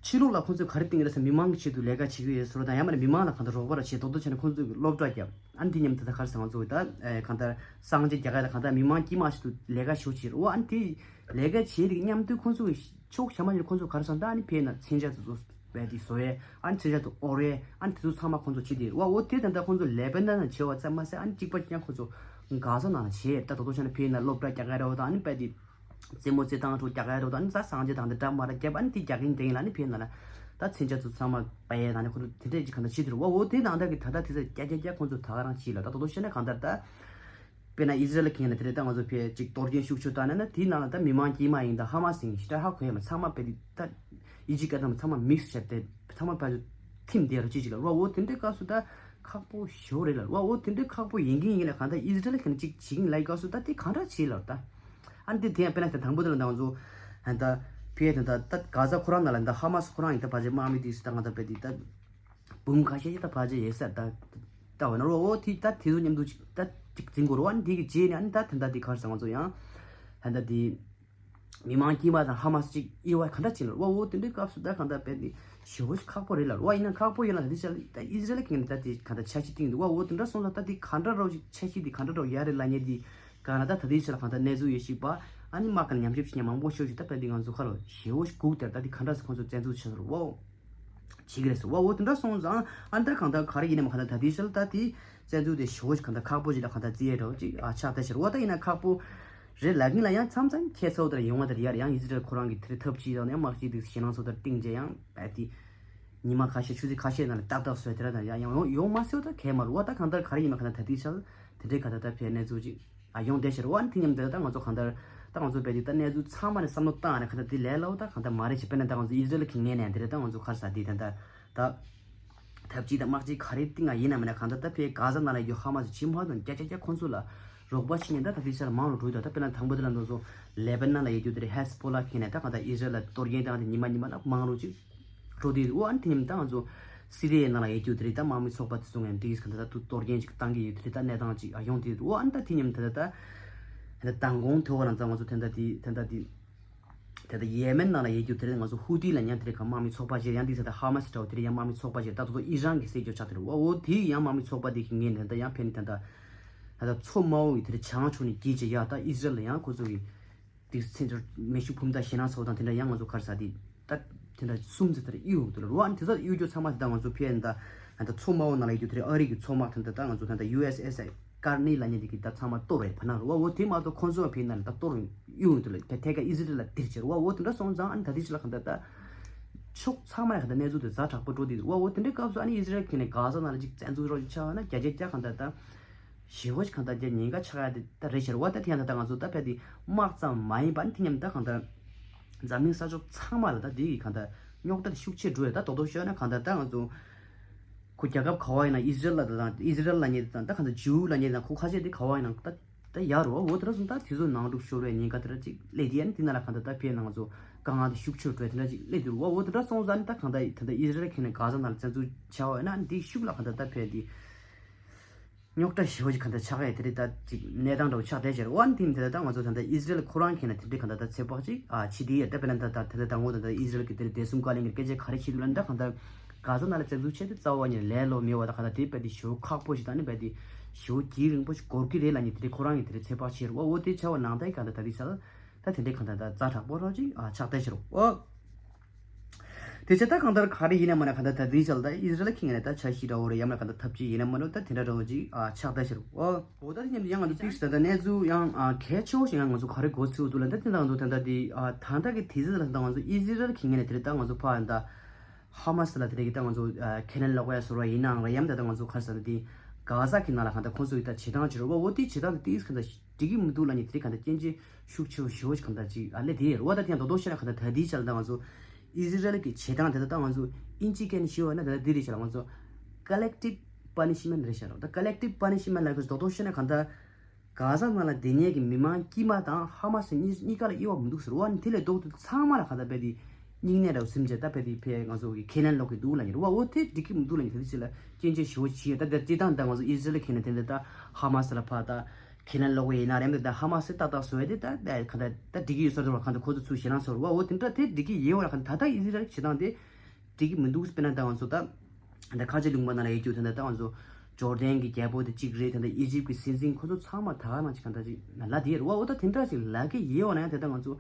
ཕྱི་ལོགས་ལ་ཁོང་ཚོས་ག་རེ་བཏིང་གི་རེད་ཟེར་མི་མང་གི་ཆེད་དུ་ལས་ཀ་བྱེད་ཀྱི་ཡོད་ཟེར་བ་དང་ཡང་མ་རེད་མི་མང་ལ་གང་ལྟར་རོགས་པ་ར་བྱེད་རྡོག་རྡོག་བྱས་ནས་ཁོང་ཚོས་སློབ་གྲྭ་བརྒྱབ། ཨ་ནི་དེ་མཉམ་དུ་ད་ག་རེ་ཟེར་ང་ཚོ་ད་གང་ལྟར་སངས་རྒྱས་རྒྱ་གར་ལ་གང་ལྟར་མི་མང་དཀྱུས་མ་ཞིག་ཏུ་ལས་ཀ་ཞུ་བྱེད་རོགས། ཨ་ནི་དེ་ལས་ཀ་བྱེད་རིགས་མཉམ་དུ་ཁོང་ཚོ་གི་ཕྱོགས་ཞྭ་མ་ཞིག་ཁོང་ཚོ་ག་རེ་ཟེར་ད་ཨ་ནི་ཕེ་ན་མཚོན་ཆ་དེ་ཚོ་བས་དེ་བཟོ་ཡས་ཨ་ནི་མཚོན་ཆ་དེ་དབོར་ཡས་ཨ་ནི་དེ་ཚོ་ཚང་མ་ཁོང་ཚོ་བྱེད་དེ་རོགས། འོ་དེ་ད་ལྟ་ཁོང་ཚོ་ལེ་བྷ་ནན་ན་བྱེད་པ་ཙམ་མ་ཟད་ཨ་ནི་གཅིག་པ་གཅིག་རྐྱང་ཁོང་ཚོ་གྷ་ས་ནང་ལ་བྱེད་ད་རྡོག་རྡོག་བྱས་ན་ཕེ་ན་སློབ་གྲྭ་རྒྱ་གར་ར་བ་དང་ཨ་ནི་དཔེ་དེ། རྩེད་མོ་རྩེད་སྟངས་ཁྲོད་རྒྱ་གར་རོ་དང་ནི་ས་སངས་རྒྱས་དང་དེ་འདྲ་མ་ར་རྒྱབ་ཨ་ནི་དེ་རྒྱ་གིན་དེ་ཡིན་ལ་ནི་ཕེ་ན་ལ་ད་མཚོན་ཆ་ཚོ་ཚང་མ་པ་ཡས་དང་ནི་ཁོ་ཚོ་དེ་འདྲས་ཀྱི་གང་ལྟར་བྱེད་དུ་རུ་བ། འོ་དེ་ནང་ལྟར་གྱི་ད་ལྟ་དེ་ཚོ་རྒྱ་རྒྱ་རྒྱ་ཁོང་ཚོ་ད་ག་རང་བྱེད་ལ་ད་དོ་དོ་བཤད་ན་གང་ལྟར་ད་དཔེར་ན་ཨི་ཟི་རལ་གྱིན་ལ་དེ་རེད་ད་ང་ཚོ་ཕེ་ཅིག་གཏོར་སྐྱོན་ཤུགས་ཆེ་བཏང་ན་ན་དེའི་ནང་ལ་ད་མི་མང་དཀྱུས་མ་ཡིན་ད་ཧ་མ་སི་ཡིན་ཞེ་དྲག་ཧ་གོ་ཡ་མ་ཚང་མ་པེ་དེ་ད་ཨི་ཇི་ཀ་ད་མ་ཚང་མ་མིག་སི་བྱས་ཏེ་ཚང་མ་པ་ཚོ་ཐིམ་དེ་རུ་ཅི་ཅིག་ལ་རོ། འོ་དེ་འདྲས་སྐབས་སུ་ད། ཁག་པོ་ཞེ་པོ་རེད་ལབ། ཝ་འོ་དེ་འདྲའི་ཁག་པོ་ཡིན་གྱི་ཡིན་ལ་གང་ལྟར་ཨི་སི་རལ་གྱིས་ཅིག་བྱེད་ཀྱི་ལབ་སྐབས་སུ་ད་དེ་གང་འདྲ་བྱེད་ལབ་ད། ཨ་ནི་དེ་དེ་ཡང་དཔེར་ན་དང་པོ་དེ་ལ་ང་ཚོ་ད་ཕི་ཡ་དེ་ད་ད་གྷ་ཟ་ཁོ་རང་ནང་ལ་ད་ཧ་མ་སི་ཁོ་རང་ཡིན་ད་ཕལ་ཆེར་དམག་མི་དེ་སུ་ད་ང་ད་དཔེ་དེ་ད་འབུམ་ཁ་ཤས་ཤིག་ད་ཕལ་ཆེར་ཡོད་ས་ད་ད་འོ་ན་རོ་འོ་དེ་ད་དེ་ཚོ་མཉམ་དུ་ཅིག་ད་ཅིག་འཛིང་དགོས་རོ། ཨ་ནི་དེ་གི་རྗེས་ནས་ཨ་ནི་ད་དེ་ད་དེ་ག་རེ་ཟེར་ང་ཚོ་ཡང་ད་ད་དེ། མི་མང་དཀྱུས་མ་དང་ཧ་མ་སི་གཅིག་དབྱེ་བ་ག་འདྲ་ཕྱེ་ལ་རོ། ཝ་འོ་དེ་འདྲའི་སྐབས་སུ་ད་གང་ལྟར་དཔེ་དེ་ཞེ་པོ་ཞིག་ཁག་པོ་རེད་ལ་རོ། ཝ་ཡིན་ན་ཁག་པོ་ཡོད་ལ་ད་དེ་ཆ་ལ་ད་ཨི་སི་རལ་གྱི་ངོས་ནས་ད་དེ་གང་ལྟར་འཆར་གཞི་བཏིང་འདུག་ཝ་འོ་དེ་འདྲ་སོང་ཙང་ད་དེ་ག་འདྲ་རོ་ཞིག་འཆར་གཞི་དེ་ག་འདྲ་རོ་ཡ་རེད་ལབ་མཁན་དེ་ག་ན་ད་ད་དེ་ཆ་ལ་གང་ལྟར་གནས་ཚུལ་ཡོད་ཞིག་པ་ཨ་ནི་དམག་གི་ཉམས་ཞིབ་བྱེད་མཁན་མང་པོ་ཤོད་ཞིག་ད་དཔེ་དེ་ང་ཚོ་ཁ་ལོ་ཞེ་པོ་ཞིག་སྒུག་དེར་ད་དེ་ག་འདྲ་སེ་ཁོང་ཚོ་བཙན་འཛུལ་བྱེད་ཟེར་རོ། ཝ་འོ། བྱེད་ཀྱི་རེད་ཟེར། ཝ་འོ་དེ་འདྲ་སོང་ཙང་ཨ་ནི་ད་གང་ལྟར་ག་རེ་ཡིན་ནའི་མ་གང་ལྟར་ད་དེའི་ཕྱིར་ད་དེ་བཙན་འཛུལ་དེ་ཞེ་པོ་ཞིག་གང་ལྟར་ཁག་པོ་ཞིག་ལ་གང་ལྟར་བརྩི་ཡས་འདྲ་བོ་ཅིག་ཨ་ཆགས་བསྡད་ཤག་ཝ་ད་ཡིན་ན་ཁག་པོ་རེད་ལབ་ཀྱིན་ལ་ཡང་མཚམས་མཚམས་ཁྱད་མཚར་པོ་དེ་འདྲ་ཡོང་བ་དེ་འདྲ་ཡར་ཡང་ཨི་སི་རལ་ཁོ་རང་གི་དེ་རིང་ཐབས་ཇུས་དང་ཡང་དམག་སྤྱི་དེ་ཞེད་སྣང་ཚ་པོ་དེ་འདྲ་བཏིང་རྗེས་ཡང་ཨ་དེ་ཉི་མ་ཁ་ཤས་ཆུ་ཚོད་ཁ་ཤས་ནང་ལ་ཏག་ཏག་བཟོས་དེ་འདྲ་དང་ཡང་ཡོང་ཡོང་མ་སྲིད་པ་ད་གལ་མ་རེད། ཝ་ད་གང་ལྟར་ག་རེ་ཡིན་མ་གང་ལྟར་ད་དེའི་ཕྱིར་དེ་འདྲའི་གང་ལྟར་ད་ཕེ་གནས་ཚུལ་ཅིག་ཨ་ཡོང་བསྡད་ཤག་རོ། ཨ་ནི་དེ་མཉམ་དུ་ད་ང་ཚོ་གང་ལྟར་ད་ང་ཚོ་བས་དེ་ད་གནས་ཚུལ་ཚང་མ་ནས་བསམ་བློ་བཏང་ནས་གང་ལྟར་དེ་ལས་སླ་བོ་ད་གང་ལྟར་མ་རེད་ཅེས་དཔེར་ན་ད་ང་ཚོ་ཨི་སི་རལ་གྱི་ངོས་ནས་དེ་རེད། ད་ང་ཚོ་ག་རེ་ཟེར་དེ་ད་ད་ད་ཐབས་ཇུས་དང་དམག་ཇུས་ག་རེ་བཏིང་ང་ཡིན་ན་མིན་ན་གང་ལྟར་ད་ཕེ་གྷ་ཟ་ནང་ལ་ཡོད་ཧ་མ་སི་ཇི་མ་དང་བརྒྱ་ཆ་བརྒྱ་ཁོང་ཚོ་ལ་རོགས་པ་བྱེད་མཁན་ད་ད་དེ་ཆ་ལ་མང་རུ་འགྲོ་ཡོད། ད་དཔེར་ན་དང་པོ་དེ་ལ་ང་ཚོ་ལེ་བྷ་ནན་ལ་ཡོད་རྒྱུ་དེ་རེད། ཧེ་ཟ་བྷོ་ལ་ཁྱེར་ནས་ད་གང་ལྟར་ཨི་སི་རལ་ལ་གཏོར་སྐྱོན་བཏང་སྟེ་ཉི་མ་ཉི་མ་ལ་མང་རུ་ཅིག་འགྲོ་དེ་འོ་ཨ་ནི་དེ་ནས་ད་ང་ཚོ་སི་རི་ཡའི་ནང་ལ་ཡོད་རྒྱུ་དེ་རེད། ད་དམག་མི་ཚོགས་པ་དེ་ཚོ་ངས་འདི་གི་གང་ལྟར་ད་དུ་གཏོར་སྐྱོན་ཅིག་བཏང་གི་ཡོད་དེ་རེད། ད་གནས་སྟངས་ཅིག་ཨ་ཡོང་དེ་འོ་ཨ་ནི་ད་དེ་མཉམ་ད་ད་ད་ད་མདང་དགོང་ཐོས་པ་ལ་ད་ང་ཚོ་ད་ད་དེ་ད་ད་དེ་ད་ད་ཡེ་མེན་ནང་ལ་ཡོད་རྒྱུ་དེ་རེད། ང་ཚོ་ཧུ་ཏི་ལ་ཡང་དེ་རེད། ག་དམག་མི་ཚོགས་པ་ཅིག་ཡང་འདི་ས་ད་ཧ་མ་སི་འདྲ་བོ་དེ་རེད། ཡང་དམག་མི་ཚོགས་པ་ཅིག་ད་དུ་ཨི་རན་གྱི་སྲིད་ཇུས་ཆགས་དེ་རེད། འོ་འོ་དེ་ཡང་དམག་མི་ཚོགས་པ་དེ་གི་ངས་ནས་ད་ཡང་ཕན་ནི་ད་ད་ད་ད་མཚོ་དམར་པོ་ཡི་དེ་རེད། བྱང་ཕྱོགས་ནས་བརྒྱུད་ཅིག་ཡ་ད་ཨི་སི་རལ་ལ་ཡང་ཁོ་ཚོ་གི་དེ་ཚེ་འདིར་མེ་ཤུགས་འཕུར་མདའ་ཞེད་སྣང་ཚ་པོ་དང་དེ་འདྲ་ཡང་ང་ཚོ་ག་རེ་ཟེར་དེ་ད་དེ་འདྲ་གསུམ་ཙམ་དེར་གཡུག་འདུག་ལ་རོ། ཨ་ནི་དེ་ཚོ་གཡུག་རྒྱུ་ཚང་མ་དེ་ད་ང་ཚོ་ཕི་ཨེན་ད་ད་མཚོ་དམར་པོ་ནང་ལ་ཡོད་རྒྱུ་དེ་རེད། ཨ་རི་གི་མཚོ་དམག་དེ་འདྲ་ད་ང་ཚོ་ད་ད་ཡུ་ཨེ་སི་ཨེ་སི་ཨའི་ཀར་ནེལ་ལབ་མཁན་དེ་གི་ད་ཚང་མ་གཏོར་བའི་བར་ན་རོ། འོ་དེ་མ་གཏོགས་ཁོང་ཚོ་ཕི་ཨེན་ནང་ལ་ད་གཏོར་གཡུག་འདུག་ལ་ད་ཐད་ཀ་ཨི་སི་རལ་ལ་དེར་བྱེད་རོ། འོ་དེ་འདྲ་སོང་ཙང་ཨ་ནི་ད་དེ་ཅི་ལ་གང་ལྟར་ད་ཕྱོགས་ཚང་མ་ཡ་གང་ལྟར་གནས་ཚུལ་དེ་ཛ་དྲག་པོ་འགྲོ་དེ་འོ་འོ་དེ་འདྲའི་སྐབས་སུ་ཨ་ནི་ཨི་སི་རལ་གི་ནས་གྷ་ཟ་ནང་ལ་ཅིག་བཙན་འཛུལ་རོགས་ཅིག་ཆགས་ན་བརྒྱ་ཆ་བརྒྱ་གང་ལྟར་ད། ཞེ་པོ་ཞིག་གང་ལྟར་རྒྱ་ཉེན་ཁ་ཆགས་ཡ་དེ་ད་རེད་ཤག་རོ། ད་དེ་ཡང་ད་ལྟ་ང་ཚོ་ད་ཕལ་དེ་དམག་ཙམ་མ་ཡིན་པ་ནི་དེ་མཉམ་ད་གང་ལྟར་འཛམ་གླིང་ས་ཕྱོགས་ཚང་མ་ལ་ད་དེ་གི་གང་ལྟར་རྙོག་དྲ་དེ་ཤུགས་ཆེ་འགྲོ་ཡ། ད་རྡོག་རྡོག་ཤོད་ན་གང་ལྟར་ད་ང་ཚོ་ཁོ་རྒྱལ་ཁབ་ག་བ་ཡིན་ན་ཨི་སི་རལ་ལ་དང་ཨི་སི་རལ་ལ་ཉེ་དང་ད་གང་ལྟར་ཇིའུ་ལ་ཉེ་དང་ཁོ་ཁ་ཤས་དེ་ག་བ་ཡིན་ན་ད་ད་ཡ་རོ། འོ་དེ་འདྲ་སོང་ད་དེ་ཚོ་ནང་འཁྲུག་ཤོར་བའི་ཉེན་ཁ་དེ་འདྲ་ཅིག་སླེབས་དེ་ཡ་ནི་དེ་ན་ལ་གང་ལྟར་ད་ཕལ་ན་ང་ཚོ་དཀའ་ངལ་དེ་ཤུགས་ཆེ་འགྲོ་ཡ་དེ་འདྲ་ཅིག་སླེབས་དེ་རོ། འོ་དེ་འདྲ་སོང་ཙང་ནི་ད་གང་ལྟར་ད་ད་ཨི་སི་རལ་ཁྱེར་ནས་གྷ་ཟ་ནང་ལ་བཙན་འཛུལ་བྱ་བ་ཡིན་ན་འདི་ཤུགས་ལ་གང་ལྟར་ད་ཕལ་དེ། རྙོག་དྲ་ཞེ་པོ་ཅིག་གང་ལྟར་ཆགས་ཡ་དེ་རེད། ད་ཅིག་གནས་སྟངས་འདྲ་བོ་ཆགས་བསྡད་ཤག་རོ། ཨ་ནི་དེ་མི་དེ་ད་ལྟ་ང་ཚོ་ད་ལྟ་ཨི་སི་རལ་ཁོ་རང་མཁྱེན་ན་དེ་འདྲའི་གང་ལྟར་ད་ཚོད་དཔག་ཅིག་ཨ་བྱེད་དེ་ཡོད། ད་དཔེར་ན་ད་ད་ད་ལྟ་ད་ངོ་ད་ད་ཨི་སི་རལ་གྱི་དེ་རེད་བདེ་སྲུང་བཀའ་བློན་གྱི་སྐད་ཆ་ག་རེ་བཤད་འདུག་ལབ་ན་ད་གང་ལྟར་གྷ་ཟ་ནང་ལ་བཙན་འཛུལ་བྱས་ཏེ་རྩ་བ་ཉིད་ལས་སླ་པོ་མེད་པ་ད་གང་ལྟར་དེ་རྦད་དེ་ཞེ་པོ་ཁག་པོ་ཞིག་དང་ནི་རྦད་དེ་ཞེ་པོ་གྱི་རིང་པོ་ཞིག་འགོར་གྱི་རེད་ལབ་ནི་དེ་འདྲའི་ཁོ་རང་གི་དེ་རེད་ཚོད་དཔག་བྱས་རོ། འོ་དེ་བྱ་བ་ནང་ལྟར་གང་ལྟར་ད་དེ་ས་ད་དེ་འདྲའི་གང་ལྟར་ད་ཛ་དྲག་པོ་རོ་ཅིག་ཨ་ཆགས་བསྡད་ཤག་རོ། ཨོ། དེ་ཆ་ད་གང་ལྟར་ག་རེ་ཡིན་ན་མ་ན་གང་ལྟར་ད་དེའི་ཆ་ལ་ད་ཨི་སི་རལ་ཁྱེད་ཀྱི་ནས་ད་འཆར་གཞི་འདྲ་བོ་རེད། ཡང་ན་གང་ལྟར་ཐབས་ཇུས་ཡིན་ན་མ་ན་ད་དེ་འདྲ་འདྲ་བོ་ཅིག་ཨ་ཆགས་བསྡད་ཤག་རོ། ཨོ་ད་དེ་མཉམ་དུ་ཡང་ང་ཚོ་ཏིག་ཙམ་ད་ད་གནས་ཚུལ་ཡང་ཨ་གལ་ཆེ་བོ་ཞིག་ཡང་ང་ཚོ་ག་རེ་གོ་ཚུལ་འདུག་ལབ་ན་ད་དེ་ད་ང་ཚོ་ད་ད་དེ་ཨ་ད་ལྟ་གི་དུས་ཚོད་ལ་ད་ང་ཚོ་ཨི་སི་རལ་ཁྱེད་ཀྱི་ནས་དེ་རེད། ད་ང་ཚོ་ཕ་ད་ཧ་མ་སི་ལ་དེ་རེད་གི་ད་ང་ཚོ་ཨ་ཁས་ལེན་ལོག་ཡ་བཟོ་འདྲ་ཡིན་ནའང་ར་ཡང་ད་ད་ང་ཚོ་ག་རེ་ཟེར་ན་དེ་གྷ་ཟ་གི་ནང་ལ་གང་ལྟར་ཁོང་ཚོ་གི་ད་བྱེད་སྟངས་ཅིག་རེད་བ། འོ་དེ་བྱེད་སྟངས་དེ་ཏིག་ཙམ་ད། འགྲིག་གི་མི་འདུག་ལབ་ནས་དེ་གང་ལྟར་སྐྱོན་བརྗོད་ཤུགས་ཆེ་བོ་ཞེ་པོ་ཞིག་གང་ལྟར་ཅིག་ཨ་ལས་དེ་རུ་བ་ད་དེ་ཡང་རྡོག་རྡོག་བཤད་ན་གང་ལྟར་ད་ལྟའི་ཆ་ལ་ད་ང་ཚོ་ཨི་སི་རལ་གྱི་བྱེད་སྟངས་དེ་ད་ལྟ་ང་ཚོ་ཨིན་ཇི་སྐད་ནས་ཞུས་པ་ན་ད་ལྟ་འདི་རེད་ཤག་ལ་ང་ཚོ་collective punishment རེད་ཤག་ལ། ད་collective punishment ལབ་དུས་རྡོག་རྡོག་བཤད་ན་གང་ལྟར་གྷ་ཟ་ནང་ལ་སྡོད་མཁན་གྱི་མི་མང་དཀྱུས་མ་དང་ཧ་མ་སི་གཉིས་གཉིས་ཀ་ལ་དབྱེ་བ་མི་འདུག་ཟེར་བ་ནི་དེ་ལས་ལྡོག་སྟེ་ཚང་མ་ལ་གང་ལྟར་རྦད་དེ་སྙིང་ནད་འདྲ་བོ་ཟིན་བྱས་ད་རྦད་དེ་ཕར་ང་ཚོ་གི་ཁས་ལེན་ལོག་གི་འདུག་ལབ་ནས་རུ་བ་འོ་དེ་འགྲིག་གི་མི་འདུག་ལབ་ནས་ད་ལྟའི་ཆ་ལ་སྐྱོན་བརྗོད་ཞེ་པོ་བྱས་ད་ལྟ་སྤྱིར་བཏང་ད་ང་ཚོ་ཨི་སི་རལ་གྱི་ནས་དེ་འདྲ་ད་ཧ་མ་སི་ལ་ཕར་ད། ཁས་ལེན་ལོག་པ་ཡིན་ན་རེད་འདི་ད་ཧ་མ་སི་ཏག་ཏག་བཟོ་ཡ་དེ་ད་ད་ག་ད་ད་འགྲིག་གི་ཡོད་ས་རེད་བ། ག་ད་ཁོ་ཚོ་ཚུར་ཞེད་སྣང་ཚོར་བ་འོ་དེ་འདྲ་དེ་འགྲིག་གི་ཡོད་བ་ལ། ག་ད་ད་ཨི་སི་རལ་བྱེད་སྟངས་དེ་འགྲིག་གི་མི་འདུག་དཔེར་ན་ད་ང་ཚོ་ད་ད་ཁ་ཆེ་ལུང་པ་ནང་ལ་ཡོད་རྒྱུ་དེ་འདྲ་ད་ང་ཚོ་ཇོར་ཌན་གྱི་རྒྱལ་པོ་དེ་གཅིག་རེད། དེ་འདྲ་ཨི་ཇིབ་ཀྱི་སྲིད་འཛིན་ཁོ་ཚོ་ཚང་མ་ད་ག་ནང་ཅིག་ག་ད་ཅིག་ལ་དེ་རེད་བ། འོ་ད་དེ་འདྲ་ཅིག་ལ་གི་ཡོད་བ་ན་ཡང་དེ་ད་ང་ཚོ་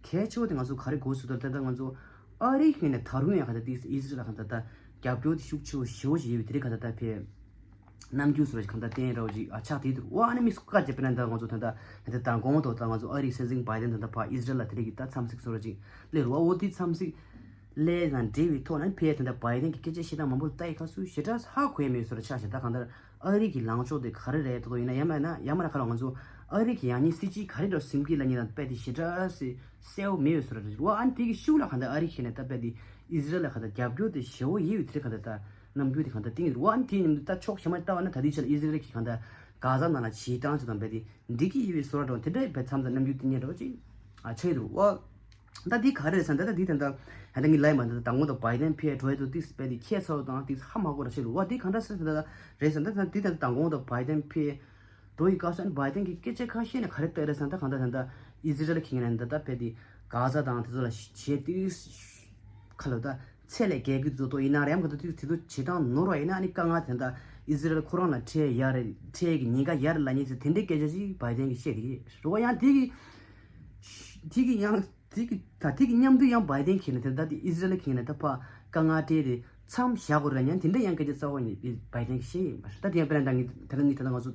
གལ་ཆེ་བོ་དེ་ང་ཚོ་ག་རེ་དགོས་སུ་ད་ད་ང་ཚོ་ཨ་རི་གི་ནས་ད་རུང་ཡང་ག་ད་དེ་ཨི་སི་རལ་ལ་ག་ད་ད་རྒྱབ་སྐྱོར་དེ་ཤུགས་ཆེ་བོ་ཞེ་པོ་ཞིག་ཡོད་པའི་དེ་རེད། ག་ད་ད་ཕེ། ནམ་རྒྱུན་བཟོ་འདྲ་ཞིག་གང་ལྟར་བསྟན་རོགས་ཅིག་ཨ་ཆགས་དེ་འདུག་ཨ་ནི་མི་སུ་བཀའ་བརྒྱབ་པ་ན་ད་ང་ཚོ་ད་ལྟ་ད་ལྟ་དང་གོང་དུ་ད་ང་ཚོ་ཨ་རིའི་སྲིད་འཛིན་བྷའི་ཌེན་ད་ལྟ་ཕར་ཨི་སི་རལ་ལ་དེ་རིང་གི་ད་འཚམས་གཟིགས་བཟོ་འདྲ་ཅིག་སླེབས་རོགས། འོ་དེ་འཚམས་གཟིགས་སླེབས་དང་འབྲེལ་བའི་ཐོག་ནས་ཕར་ད་ལྟ་བྷའི་ཌེན་གྱི་སྐད་ཆ་བཤད་སྟངས་མང་པོ་ལ་ལྟ་ཡི་ཁ་སུ་ཞེ་དྲག་ཧ་གོ་ཡ་མེད་བཟོ་འདྲ་ཆགས་ཤག་ད་གང་ལྟར་ཨ་རི་གི་ལངས་ཕྱོགས་དེ་ག་རེ་རེད། ད་དོ་ཡིན་ན་ཡ་མ་ཡིན་ན་ཡ་མ་ན་ཁ་ལ་ང་ཚོ་ཨ་རི་གི་ཡང་སྙིང་སྲིད་ཇུས་ག་རེ་འདྲ་ཟིན་གྱི་ལ་ཉིན་ལ་དཔེ་དེ་ཞེ་དྲག་སེ་གསལ་བོ་མེད་བཟོ་འདྲ་རེད་བ། ཨ་ནི་དེ་གི་ཤུགས་ལ་གང་ལྟར་ཨ་རི་གི་ནས་ད་དཔེ་དེ་ཨི་སི་རལ་ལ་གང་ལྟར་རྒྱབ་སྐྱོར་དེ་ཞེ་པོ་ཡོད་པའི་དེ་གང་ལྟར་ད། རྣམ་འགྱུར་དེ་གང་ལྟར་བསྟན་གྱི་འདུག་བ། དེ་ཡིན་དུས་ད་ཕྱོགས་གཞན་མ་ལྟ་བ་ན་ད་ལྟའི་ཆར་ཨི་ཟི་རལ་གྱིས་གང་ལྟར་གྷ་ཛ་ནང་ལ་བྱེད་སྟངས་ཅིག་དང་རྦད་དེ་འགྲིག་གི་ཡོད་པའི་བཟོ་འདྲ་འདྲ་བོ་དེ་འདྲ་རྦད་མཚམས་དང་རྣམ་འགྱུར་དེ་ཉིད་འདྲ་བོ་ཅིག་ཨ་ཆགས་ཀྱི་འདུག་བ། ད་འདི་ག་རེ་རེད་ཟེར་ན་ད་ད་འདི་ད་ད་ད་ངས་ལབ་ཡིན་པ་ད་ད་མདང་དགོང་དང་བྷའི་ཌེན་ཕེབས་འགྲོ་ཡས་འདུག་ཏིག་རྦད་དེ་ཁྱད་མཚར་བ་དང་ཏིག་ཧ་མ་གོ་ར་ཆགས་འདུག་བ། འདི་གང་འདྲ་ཟེར་ན་ད་ད་རེད་ཟེར་ན་ད་ད་འདི་ད་ད་མདང་དགོང་དང་བྷའི་ཌེན་ཕེབས་འགྲོ་ཡི་སྐབས་སུ་ཨ་ནི་བྷའི་ཌེན་གྱིས་སྐད་ཆ་ཁ་ཤས་ནས་ག་རེ་བལྟས་རེད་ཟེར་ན་ད་གང་ལྟར་ད་ད་ཨི་ཟི་རལ་གྱི་ངོས་ནས་ད་ད་རྦད་དེ་གྷ་ཛ་དང་དེ་ཚོ་ལ་བྱེད་ཏིག་ཁ་ལོ་ད། ཚད་ལས་བརྒལ་གྱི་འདུག་ཏོ། ཡིན་ན་རེམ་ག་ད་དུས་དེ་ཚོ་བྱེད་སྟངས་ནོར་བ་ཡིན་ན་ཨ་ནི་དཀའ་ངལ་དེ་འདྲ་ཨི་ཟི་རལ་ཁོ་རང་ལ་འཕྲད་ཡ་རེད། འཕྲད་ཀྱི་ཉེན་ཁ་ཡ་རེད་ལབ་མཁན་ཚོ་དེ་འདྲའི་སྐད་ཆ་ཞིག་བྷའི་ཌེན་གྱིས་བཤད་དེ་རེད་བ། ཡང་དེ་གི་དེ་གི་ཡང་དེ་གི་ད་དེ་གི་མཉམ་དུ་ཡང་བྷའི་ཌེན་གྱིས་ནི་དེ་འདྲ་དེ་ཨི་ཟི་རལ་གྱིས་ནི་ད་ཕ་དཀའ་ངལ་འཕྲད་དེ་མཚམས་བཞག་དགོས་རེད་ལབ་མཁན་དེ་འདྲ་ཡང་སྐད་ཆ་རྩ་བ་ནས་བྷའི་ཌེན་གྱིས་བཤད་ཡོད་མ་རེད། ད་དེ་ཡང་དཔེར་ན་ད་ངས་ད་ལྟ་ངས་ད་ལྟ་ང་ཚོ་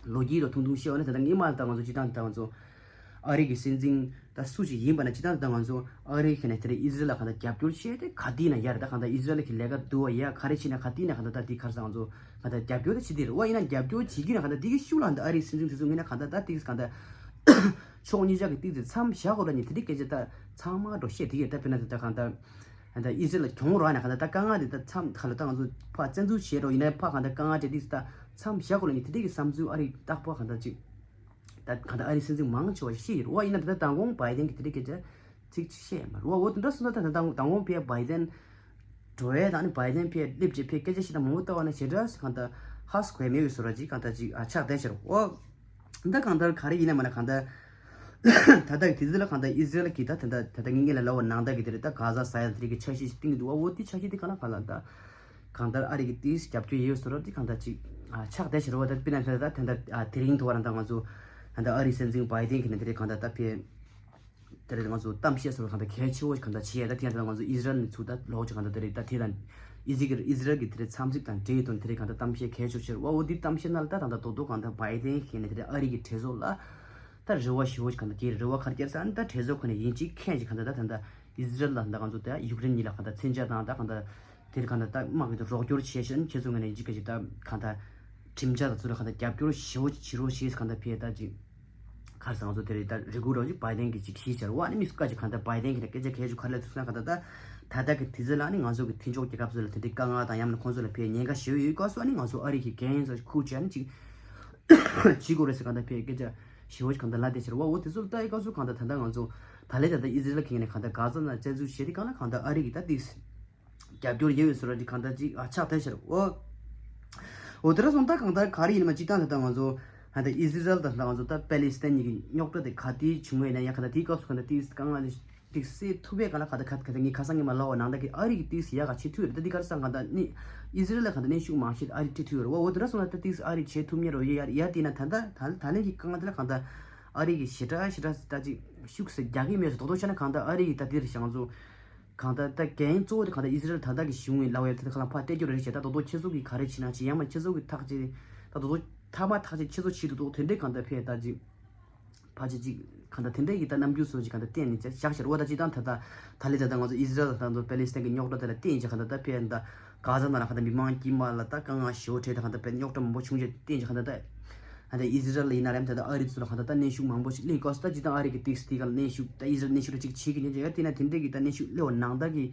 ལོ་རྒྱུས་རོ་ཐུང་ཐུང་བཤད་འོ་ན་ད་ལྟ་སྔོན་མ་ད་ང་ཚོ་སྤྱིར་བཏང་ད་ང་ཚོ་ཨ་རི་གི་སྲིད་འཛིན་ད་སུ་ཞིག་ཡིན་པ་ན་སྤྱིར་བཏང་ད་ང་ཚོ་ཨ་རི་གིས་ནས་དེ་རིང་ཨི་ཟི་རལ་ལ་གང་ལྟར་རྒྱབ་སྐྱོར་བྱས་ཏེ་ག་དུས་ན་ཡར་ད་གང་ལྟར་ཨི་ཟི་རལ་གྱི་ལས་ཀ་བསྡུ་བ་ཡ་ག་རེ་བྱས་ན་ག་དུས་ན་གང་ལྟར་ད་དེ་ག་རེ་ཟེར་ང་ཚོ་གང་ལྟར་རྒྱབ་སྐྱོར་ད་བྱེད་དེ་རེད་བ། ཡིན་ན་རྒྱབ་སྐྱོར་བྱེད་ཀྱི་ན་གང་ལྟར་དེ་གི་ཤུགས་ལ་ད་ཨ་རིའི་སྲིད་འཛིན་དེ་ཚོ་ངོས་ན་གང་ལྟར་ད་དེ་གང་ལྟར་ཕྱོགས་གཉིས་ཆ་གི་ཏིག་ཙམ་མཚམས་བཞག་དགོས་ལ་ནི་དེ་འདྲའི་སྐད་ཆ་ད་ཚང་མ་འགྲོ་བཤད་དེ་གི་ད་དཔེར་ན་དེ་ད་གང་ལྟར་གང་ལྟར་ཨི་ཟི་རལ་གྱོང་རག་ན་གང་ལྟར་ད་དཀའ་ངལ་དེ་ད་མཚམས་ག་ལ་ད་ང་ཚོ་ཕར་བཙན་འཛུལ་བྱེད་རོགས་ཡིན་ན་ཕར་གང་ལྟར་དཀའ་ངལ་དེ་ཏིག་ཙམ་ད་མཚམས་བཞག་དགོས་ལ་ནི་དེ་འདྲའི་གི་བསམ་ཚུལ་ཨ་རི་རྟག་པར་གང་ལྟར་ཅིག་ད་གང་ལྟར་ཨ་རིའི་སྲིད་འཛིན་མང་ཆེ་བ་ཞིག་བཤད་ཡོད་རེད་བ། ཡིན་ན་ད་ལྟ་མདང་དགོང་བྷའི་ཌེན་གྱིས་དེ་འདྲའི་སྐད་ཆ་ཚིག་ཅིག་བཤད་མ་རེད་བ། འོ་དེ་འདྲ་སོང་ཙང་ད་ལྟ་མདང་དགོང་ཕེབས་བྷའི་ཌེན་འགྲོ་ཡས་དང་ནི་བྷའི་ཌེན་ཕེབས་སླེབས་རྗེས་ཕེབས་སྐད་ཆ་བཤད་སྟངས་མང་པོ་ལྟ་བ་ན་ཞེ་དྲག་གང་ལྟར་ཧ་སི་གོ་ཡ་མེད་པའི་བཟོ་འདྲ་ཅིག་གང་ལྟར་ཅིག་ཨ་ཆགས་བསྡད་ཤག་འོ་ད་གང་ལྟར་ག་རེ་ཡིན་ན་མ་ན་གང་ལྟར་ད་ལྟ་གི་དུས་ཚོད་ལ་གང་ལྟར་ཨི་ཟི་རལ་གྱིས་ད་ད་ལྟ་ད་ལྟ་ངེད་ལ་ལབ་པ་ནང་ལྟར་གྱི་དེ་རེད། ད་གྷ་ཛ་ཟ་ཡ་དེ་རིགས་ཀྱི་འཆར་གཞི་ཞིག་བཏིང་གི་འདུག་བ། འོ་དེ་འཆར་གཞི་དེ་གང་ལ་གང་ལ་ད་གང་ལྟར་ཨ་རི་གི་ཏིས་རྒྱབ་སྐྱོར་ཡོད་བཟོ་འདྲ་དེ་གང་ལྟར་ཅིག་ཨ་ཆགས་བསྡད་ཤག་རེད་བ། ད་དཔེར་ན་ད་ད་ད་ད་དེ་རིང་ཐོག་རང་ད་ང་ཚོ་ད་ད་ཨ་རིའི་སྲིད་འཛིན་བྷའི་ཌེན་གྱིས་ནི་དེ་རིགས་གང་ལྟར་ད་ཕེ་དེ་རིང་ང་ཚོ་གཏམ་བཤད་སོགས་གང་ལྟར་གལ་ཆེ་བོ་གང་ལྟར་བྱས་ཡ། ད་དེ་ཡང་ད་ང་ཚོ་ཨི་ཟི་རལ་ནས་ཚུར་ད་ལོག་ཅིག་གང་ལྟར་དེ་རིགས་ད་དེ་དང་ཨི་ཟི་གི་ཨི་ཟི་རལ་གྱི་དེ་རིགས་འཚམས་གཟིགས་དང་འབྲེལ་དོན་དེ་རིགས་གང་ལྟར་གཏམ་བཤད་གལ་ཆེ་བོ་བྱས་རེད་བ། འོ་དེ་གཏམ་བཤད་ནང་ལ་ད་ད་ད་དོ་དོ་གང་ལྟར་བྷའི་ཌེན་གྱིས་ནི་དེ་རིགས་ཨ་རི་གི་གྲོས་ཚོགས་ལ་ད་རེ་བ་ཞེ་བོ་ཞིག་གང་ལྟར་སྐྱེས་རེད། རེ་བ་ག་རེ་སྐྱེས་ཟེར་ན་ད་གྲོས་ཚོགས་ཁོ་ནས་ཡིན་གཅིག་མཁྱེན་གཅིག་གང་ལྟར་ད་ད་ད་ཨི་ཟི་རལ་ལ་ད་ང་ཚོ་ད་ཡུཀ་རེན་གཉིས་ལ་གང་ལྟར་མཚོན་ཆ་དང་ད་གང་ལྟར་དེར་གང་ལྟར་ད་དམག་གི་རོགས་སྐྱོར་བྱས་ཤིང་ཁྱེད་ཚོ་ངོས་ནས་ཡིན་གཅིག་གང་ཅིག་ད་གང་ལྟར་ཁྲིམས་འཆར་དང་ཚུར་ལ་གང་ལྟར་རྒྱབ་སྐྱོར་ཞེ་བོ་བྱེད་རོགས་ཞེས་གང་ལྟར་ཕེ་ད་ཅིག་ག་རེ་ཟེར་ང་ཚོ་དེ་རེད། ད་རེ་སྐུལ་རོགས་ཅིག་བྷའི་ཌེན་གྱིས་ཅིག་གིས་བྱས་རེད་བ། ཨ་ནི་མི་སུ་ཀ་ཅིག་གང་ལྟར་བྷའི་ཌེན་གྱིས་ད་སྐད་ཆ་གལ་ཆེ་ག་རེ་ལབ་ཐུབ་ཟེར་ན་གང་ལྟར་ད་ད་ལྟ་གི་དུས་ཚོད་ལ་ནི་ང་ཚོ་གི་མཐུན་ཕྱོགས་རྒྱལ་ཁབ་ཚོ་ལ་དེ་འདྲའི་དཀའ་ངལ་དང་ཡང་མིན་ཁོང་ཚོ་ལ་ཕེ་ཉེན་ཁ་ཞེ་བོ་ཡོད་སྐབས་སུ་ཨ་ནི་ང་ཚོ་ཨ་རི་གི་འགན་ཡིན་ཚོ་ཁུར་བྱས་ཨ་ནི་ཅིག་བྱེད་དགོས་རེད་ཟེར་གང་ལྟར་ཕེ་སྐད་ཆ་ཞེ་བོ་ཞིག་གང་ལྟར་ལབ་བསྡད་ཤག་རེད་བ། འོ་དེ་ཚོ་ལ་ལྟ་ཡི་སྐབས་སུ་གང་ལྟར་ད་ལྟ་ང་ཚོ་ད་ལས་ད་ལྟ་ཨི་ཟི་རལ་གྱིས་ནས་གང་ལྟར་གྷ་ཛ་ནང་བཙན་འཛུལ་བྱས་ཏེ་གང་ལ་གང་ལྟར་ཨ་རི་གི་ད་ཏིས་རྒྱབ་སྐྱོར་ཡོད་པའི་བཟོ་འདྲ་ཅིག་གང་ལྟར་ཅིག་ཨ་ཆགས་བསྡད་ཤག་རེད་བ། འོ་དེ་འདྲ་སོང་ད་གང་ལྟར་ག་རེ་ཡིན་ན་སྤྱིར་བཏང་ད་ལྟ་ང་ཚོ་ད་ལྟ་ཨི་ཟི་རལ་དང་ད་ལྟ་ང་ཚོ་ད་པེ་ལི་སི་ཐན་གཉིས་ཀྱི་རྙོག་དྲ་དེ་ག་དུས་བྱུང་བ་ཡིན་ན་ཡང་གང་ལྟར་དེའི་སྐབས་སུ་གང་ལྟར་ཏིས་དཀའ་ངལ་དེ། ཏིག་སེ་ཐུབ་པའི་ག་ལ་ག་ད་ག་ད་ངས་ཁ་སང་ངས་མ་ལབ་པ་ནང་ད་གི་ཨ་རི་གི་ཏིག་སེ་ཡག་ག་བྱེད་ཐུབ་ཡོད་རེད། ད་འདི་ག་རེ་ཟེར་གང་ད་ནི་ཨི་ཟི་རལ་ལ་ག་ད་གནོན་ཤུགས་མང་ཤོས་ཨ་རི་སྤྲད་ཐུབ་ཡོད་རེད་བ། འོ་དེ་འདྲ་སོང་ན་ད་ཏིག་སེ་ཨ་རི་བྱེད་ཐུབ་ཉེ་རོ་ཡོད་ཡ་ཡ་དེ་ན་ད་ད་ད་ད་ལན་གི་དཀའ་ངལ་དེ་ལ་གང་ད་ཨ་རི་གི་ཞེ་དྲག་ཞེ་དྲག་ད་ཅིག་ཤུགས་སེ་རྒྱག་གི་མེད་སོ་དོ་དོ་བྱས་ན་གང་ད་ཨ་རི་གི་ད་དེ་རེད་ཤག་ང་ཚོ་གང་ད་ད་འགན་གཙོ་བོ་དེ་གང་ད་ཨི་ཟི་རལ་ད་ད་གི་གཞུང་གི་ལབ་ཡ་དེ་ད་ག་ལ་ཕར་སྤྲད་རྒྱུ་རེད་ཤག་ད་དོ་དོ་ཁྱེད་ཚོ་གི་ག་རེ་བྱེད་ན་བྱེད་ཡང་མ་ཁྱེད་ཚོ་གི་ཐག་བཅད་ད་དོ་དོ་ཐ་མ་ཐག་བཅད་ཁྱེད་ཚོ་བྱེད་དུ་དོ་དེ་འདྲའི་གང་ད་ཕེ་ད་ཅིག་ཕལ་ཆེར་ཅིག་གང་ལྟར་དེ་འདྲ་ཡི་ད་རྣམ་འགྱུར་སོགས་ཅིག་གང་ལྟར་བསྟན་ནས་བཞག་ཤར་བ་ད་ཅིག་དང་ད་ལྟ་ད་ལས་ད་ལྟ་ང་ཚོ་ཨི་ཟི་རལ་དང་ད་ལྟ་པེ་ལི་སི་ཐན་གྱི་རྙོག་དྲ་དེ་ལ་བརྟེན་ཅིག་གང་ལྟར་ད་ཕེ་ད་གྷ་ཛ་ནང་ལ་གང་ལྟར་མི་མང་དཀྱུས་མ་ལ་ད་དཀའ་ངལ་ཞེ་པོ་འཕྲད་ད་གང་ལྟར་པེ་རྙོག་དྲ་མང་པོ་བྱུང་རྗེས་བརྟེན་ཅིག་གང་ལྟར་ད་ད་ལྟ་ཨི་ཟི་རལ་ལ་ཡིན་ན་རེམ་ད་ལྟ་ཨ་རི་ཚོ་ལ་གང་ལྟར་ད་གནོན་ཤུགས་མང་པོ་ཞིག་སླེབས་སྐབས་སུ་ད་ཅིག་དང་ཨ་རི་གི་ཏིག་སི་ཏི་ག་ལ་གནོན་ཤུགས་ད་ཨི་ཟི་རལ་གནོན་ཤུགས་ཅིག་བྱེད་ཀྱི་ཉན་ཅིག་ཡ་དེ་ན་དེ་འདྲ་གི་ད་གནོན་ཤུགས་སླེབས་པ་ནང་ད་གི་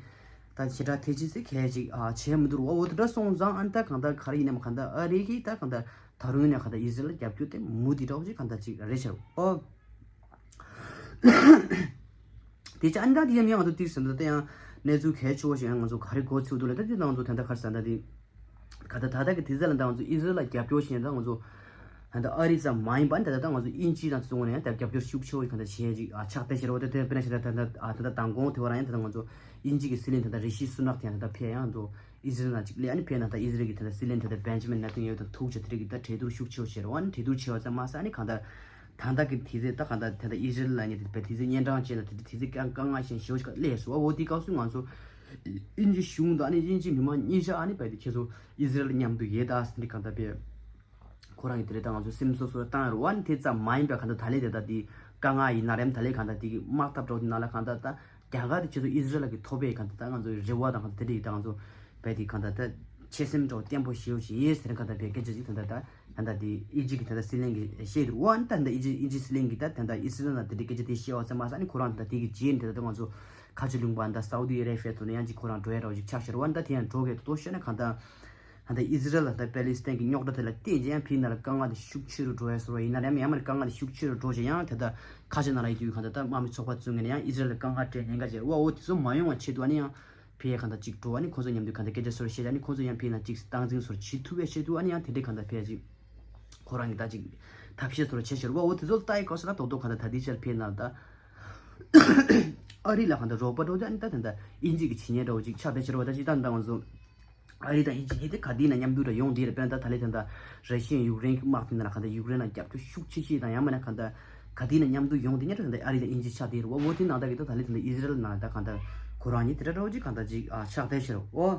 ད་ཞེ་དྲག་ཐེ་ཆེ་སེ་གལ་ཅིག་ཨ་བྱས་མི་འདུག་རུ་བ། འོ་དེ་འདྲ་སོང་ཙང་ཨ་ནི་ད་གང་ལྟར་ག་རེ་ཡིན་ནམ་གང་ལྟར་ཨ་རི་གི་ད་གང་ལྟར། ད་རུང་ཡིན་ན་གང་ལྟར་ཨི་ཟི་རལ་ལ་རྒྱབ་སྐྱོར་དེ་མུ་མཐུད་འདྲ་བོ་ཅིག་གང་ལྟར་ཅིག་རེད་ཤག་ཨོ། དེ་ཅི་ཨ་ནི་ད་དེ་ཡང་ང་ཚོ་ཏིག་ཟེར་ན་ད་ཡང་གནས་ཚུལ་གལ་ཆེ་བོ་ཞིག་ཡང་ང་ཚོ་ག་རེ་གོ་ཚུལ་འདུག་ལ་ད་དེ་ད་ང་ཚོ་ད་ལྟ་ག་རེ་ཟེར་ན་ད་དེ་ག་ད་ད་ལྟ་གི་དུས་ཚོད་ལ་ད་ང་ཚོ་ཨི་ཟི་རལ་ལ་རྒྱབ་སྐྱོར་ཞིག་ཡང་ད་ང་ཚོ་ད་ལྟ་ཨ་རི་ཙམ་མ་ཡིན་པ་ད་ལྟ་ད་ང་ཚོ་དབྱིན་ཇི་དང་དེ་ཚོ་ངོས་ནས་ཡང་ད་རྒྱབ་སྐྱོར་ཤུགས་ཆེ་བོ་ཞིག་གང་ལྟར་བྱས་ཅིག་ཨ་ཆགས་བསྡད་ཤག་རེད་བ། ད་དེ་དཔེར་ན་ཞིག་ད་ད་ད་ད་མདང་དགོང་དེ་བ་རང་ཡང་ད་ད་ང་ཚོ་དབྱིན་ཇི་གི་སྲིད་བློན་ད་ད་རི་ཤི་སུ་ནག་དེ་ཡང་ད་ད་ཕེབས་ཡང་ད། ཨི་ཟི་རལ་ནང་གཅིག་སླེབས། ཨ་ནི་ཕེབས་ན་ད་ཨི་ཟི་རལ་གྱི་ད་ལྟ་སྲིད་བློན་ད་ལྟ་བེན་ཇི་མིན་ནེ་ཐན་ཡ་ཧུ་དང་ཐུག་བྱས་དེ་རིགས་ཀྱི་ད་གྲོས་བསྡུར་ཤུགས་ཆེ་བོ་བྱས་རེད་བ། ཨ་ནི་གྲོས་བསྡུར་བྱས་པ་ཙམ་མ་ཟད་ཨ་ནི་གང་ལྟར་ད་ལྟ་གི་དུས་ཚོད་ད་གང་ལྟར་ད་ལྟ་ཨི་ཟི་རལ་ལ་ནི་དེ་བས་དུས་ཚོད་གཉན་འཕྲང་ཅན་ལ་དེ་དུས་ཚོད་དཀའ་དཀའ་ངལ་ཞན་ཞེ་བོ་ཞིག་སླེབས་སོང་བ། འོ་དེའི་སྐབས་སུ་ང་ཚོ་དབྱིན་ཇི་གཞུང་དང་ཨ་ནི་དབྱིན་ཇི་མི་མང་གཉིས་ཆ་ཨ་ནི་བས་དེ་ཁྱེད་ཚོ་ཨི་ཟི་རལ་མཉམ་དུ་ཡོད་ད་ཟེར་འདི་གང་ལྟར་བས། ཁོ་རང་གིས་དེ་རིང་ད་ང་ཚོ་སེམས་སོ་སོར་བཏང་ཡོད་རེད་བ། ཨ་ནི་དེ་ཙམ་མ་ཡིན་པའི་གང་ལྟར་ད་ལས་དེ་ད་དེ་དཀའ་ངལ་ཡིན་ན་རེམ་ད་ལས་གང་ལྟར་དེ་གི་དམག་འཐབ་འགྲོ་དེ་ནང་ལ་གང་ལྟར་ད་རྒྱ་གར་དེ་ཁྱེད་ཚོ་ཨི་ཟི་རལ་གི་ཐོབ་པའི་གང་ལྟར་ད་ང་ཚོའི་རེ་བ་དང་གང་ལྟར་དེ་འདྲ་ཡིན། ད་ང་ཚོ་བས་དེ་གང་ལྟར་ད་ཆེ་སེམས་འགྲོ་བརྟན་པོ་ཞེ་པོ་ཞིག་ཡིན་ཟེར་གང་ལྟར་བས་སྐད་ཆ་ཅིག་ད་ལྟ་ད་ད་ལྟ་དེ་ཨི་ཇི་གི་ད་ལྟ་སྲིད་བློན་གི་བཤད་འདུག་བ། ཨ་ནི་ད་ད་ཨི་ཇི་ཨི་ཇི་སྲིད་བློན་གི་ད་ད་ད་ཨི་ཟི་རལ་ན་དེ་འདྲའི་སྐད་ཆ་དེ་བཤད་བ་ཙམ་མ་ཟད་ཨ་ནི་ཁོ་རང་ད་ད་དེ་གི་རྗེས་ནས་ད་ད་ད་ང་ཚོ་ ཁ་ཆེ་ལུང་པ་ད་སའུ་དི་ཨ་རེ་བྷི་ཡ་ཚོ་ནས་ཡང་ཅིག་ཁོ་རང་འགྲོ་ཡ་འདྲ་བོ་ཅིག་ཆགས་ཤར་བ། ད་དེ་ཡང་འགྲོ་གི་དོ་ཤོད་ན་གང་ལྟར་ད་ལྟ་ཨི་ཟི་རལ་ལ་ད་པེ་ལི་སི་ཐན་གྱི་རྙོག་དྲ་དེ་ལ་བརྟེན་ཅིང་ཡང་ཕྱི་ནང་ལ་དཀའ་ངལ་དེ་ཤུགས་ཆེ་རུ་འགྲོ་ཡ་སོ་ར། ཡིན་ན་ཡང་མ་ནི་དཀའ་ངལ་དེ་ཤུགས་ཆེ་རུ་འགྲོ་ཅིང་ཡང་ད་ལྟ་ཁ་ཆེ་ནང་ལ་ཡིན་དུས་གང་ལྟར་ད་དམག་མི་ཚོགས་པ་བཙུགས་ངེས་ནས་ཡང་ཨི་ཟི་རལ་ལ་དཀའ་ངལ་སྤྲད་ཉེན་ཁ་ཆེ་ར་བ། འོ་དེ་ཚོ་མ་ཡོང་བ་ཆེད་དུ་ཨ་ནི་ཡང་ཕེ་ཡ་གང་ལྟར་ཅིག་འགྲོ་ཨ་ནི་ཁོ་ཚོ་མཉམ་དུ་གང་ལྟར་སྐད་ཆ་སོར་བཤད་ཨ་ནི་ཁོ་ཚོ་ཡང་ཕེ་ན་ཅིག་སྟངས་འཛིན་སོར་བྱེད་ཐུབ་པའི་ཆེད་དུ་ཨ་ནི་ཡང་དེ་འདྲའི་གང་ལྟར་ཕེ་ཡ་ཅིག་ཁོ་རང་གི་ད་ཅིག་ཐབས་ཤེས་སོར་བྱེད་ཤར་བ། འོ་དེ་ཚོ་ལྟ་ཡི་གོ་ས་ད་དོག་དོག་གང་ལྟར་ད་དེ་ཆར་ཕེ་ན་ལ་ད་ཨ་རི་ལ་གང་ལྟར་རོགས་པ་འགྲོ་ཅིག་ཨ་ནི་ད་ད་ད་ཨིན་ཇི་གི་བྱེད་ཉེན་འདྲ་བོ་ཅིག་ཆགས་བསྡད་ཤར་བ། ད་ཅིག་ད་ད་ང་ཚོ་ཨ་རི་དང་ཨིན་ཇི་གཉིས་དེ་ག་དུས་ན་མཉམ་དུ་ར་ཡོང་དེ་རེད། དཔེར་ན་ད་ད་ལེ་ད་ད་ར་ཤི་ཡན་ཡུཀ་རེན་གྱི་དམག་དེ་ནང་ལ་གང་ལྟར་ཡུཀ་རེན་ལ་རྒྱབ་སྐྱོར་ཤུགས་ཆེ་ཆེ་དང་ཡང་མིན་ན་གང་ལྟར་ག་དུས་ན་མཉམ་དུ་ཡོང་དེ་ཉིད་ད་ཨ་རི་དང་ཨིན་ཇི་ཆགས་དེ་རེད་བ། འོ་དེ་ནང་ད་གི་ད་ད་ལེ་ད་ཨི་ཟི་རལ་ནང་ད་གང་ལྟར་ཁོ་རང་གཉིས་དེ་འདྲ་འདྲ་བོ་ཅིག་གང་ལྟར་ཅིག་ཨ་ཆགས་བསྡད་ཤར་བ།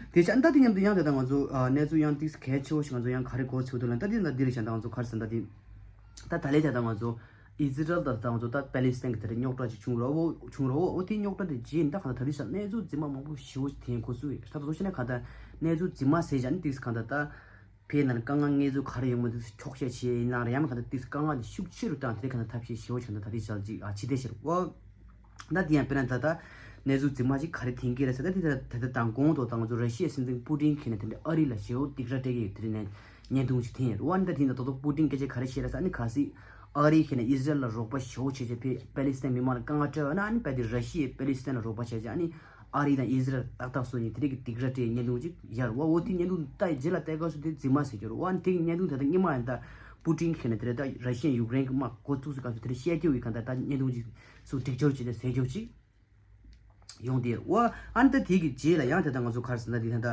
དེ་ཆ་ད་དེ་མཉམ་དུ་ཡང་དེ་ད་ང་ཚོ་ཨ་གནས་ཚུལ་ཡང་ཏིག་གལ་ཆེ་བོ་ཞིག་ང་ཚོ་ཡང་ག་རེ་གོ་ཚུལ་དུ་ལ་ད་དེ་ད་འདི་རེད་ཤག་ད་ང་ཚོ་ག་རེ་ཟེར་ད་དེ་ད་ད་ལེ་དེ་ད་ང་ཚོ་ཨི་ཟི་རལ་ད་ད་ང་ཚོ་ད་པེ་ལི་སི་ཐན་གི་དེ་རེད་རྙོག་དྲ་ཅིག་བྱུང་རོ་བོ་བྱུང་རོ་བོ། འོ་དེ་རྙོག་དྲ་དེ་རྗེས་ད་ག་ད་ད་དེ་ཆ་གནས་ཚུལ་རྫུན་མ་མང་པོ་ཞེ་བོ་ཞིག་ཐོན་གོ་ཚུལ་ཡོད། ད་ད་དོ་ཤེ་ན་ག་ད་གནས་ཚུལ་རྫུན་མ་ཟེར་བཞག་ནི་ཏིག་ག་ད་ད། ཕེ་ནང་དཀའ་ངལ་ངལ་རྩོལ་ག་རེ་ཡོང་མི་འདུག་འཁྱོག་བཤད་བྱས་ཡིན་ན་རེད། ཡང་མིན་གང་ལྟར་ཏིག་དཀའ་ངལ་འདི་ཤུགས་ཆེ་རུ་བཏང་དེ་གང་ལྟར་ཐབས་ཤེས་ཞེ་བོ་ཞིག་གང་ལྟར་ད་ལྟའི་ཆར་ཅིག་ཨ་ཕྱི་བལྟས་ཤར་བ། ད་དེ་ཡང་དཔེར་ན་ད་ལྟ་གནས་ཚུལ་རྫུན་མ་ཞིག་ག་རེ་ཐོན་གྱི་རེད་ཟེར་ན་དེ་ད་ད་ད་མདང་དགོང་དུ་ད་ང་ཚོ་ར་ཤི་ཡའི་སྲིད་འཛིན་པུ་ཏིན་གྱིས་ནས་དེ་འདྲ་ཨ་རི་ལ་ཞེ་བོ་སྡིགས་ར་སྤྲད་ཀྱི་ཡོད་དེ་རེད་ནས་བརྙན་ཐུང་ཞིག་ཐོན་ཡོད་རེད་བ། ནི་ད་དེ་ཡིན་ད་ད་དུང་པུ་ཏིན་སྐད་ཆ་ག་རེ་བཤད་རེད་ཟེར་ན་ནི་གལ་སྲིད་ཨ་རི་གིས་ནས་ཨི་ཟི་རལ་ལ་རོགས་པ་ཞེ་བོ་བྱས་བྱས་ཕེ་པེ་ལི་སི་ཐན་མི་མང་ལ་དཀའ་ངལ་སྤྲད་ཡོད་ན་ཨ་ནི་རྦད་དེ་ར་ཤི་ཡས་པེ་ལི་སི་ཐན་ལ་རོགས་པ་བྱས་བྱས་ཨ་ནི། ཨ་རི་དང་ཨི་ཟི་རལ་ཏག་ཏག་སོ་གཉིས་དེ་རིགས་ཀྱི་སྡིགས་ར་སྤྲད་བརྙན་ཐུང་ཅིག་ཡར་བ། འོ་དེ་བརྙན་ཐུང་ལྟ་ཡི་རྗེས་ལ་ལྟ་སྐབས་སུ་དེ་རྫུན་མ་ཟེར་རྒྱུ་རེད་བ། དེ་བརྙན་ཐུང་དེ་ད་སྔོན་མ་ཡང་ད་པུ་ཏིན་གྱིས་ནས་དེ་རེད་ད་ར་ཤི་ཡ་ཡུཀ་རེན་གྱི་དམག་འགོ་བཙུགས་སུ་སྐབས་སུ་དེ་རེད་བཤད་རྒྱུ་ཡི་གང་ལྟར་ད་བརྙན་ཐུང་ཅིག་སུ་སྒྲིག་སྦྱོར་བྱས་ནས་ཟེར་རྒྱུ་ཅིག་ཡོང་དེ་རེད་བ། ཨ་ནི་ད་དེ་གི་རྗེས་ལ་ཡང་དེ་ད་ང་ཚོ་ག་རེ་ཟེར་ན་དེ་ད་ད།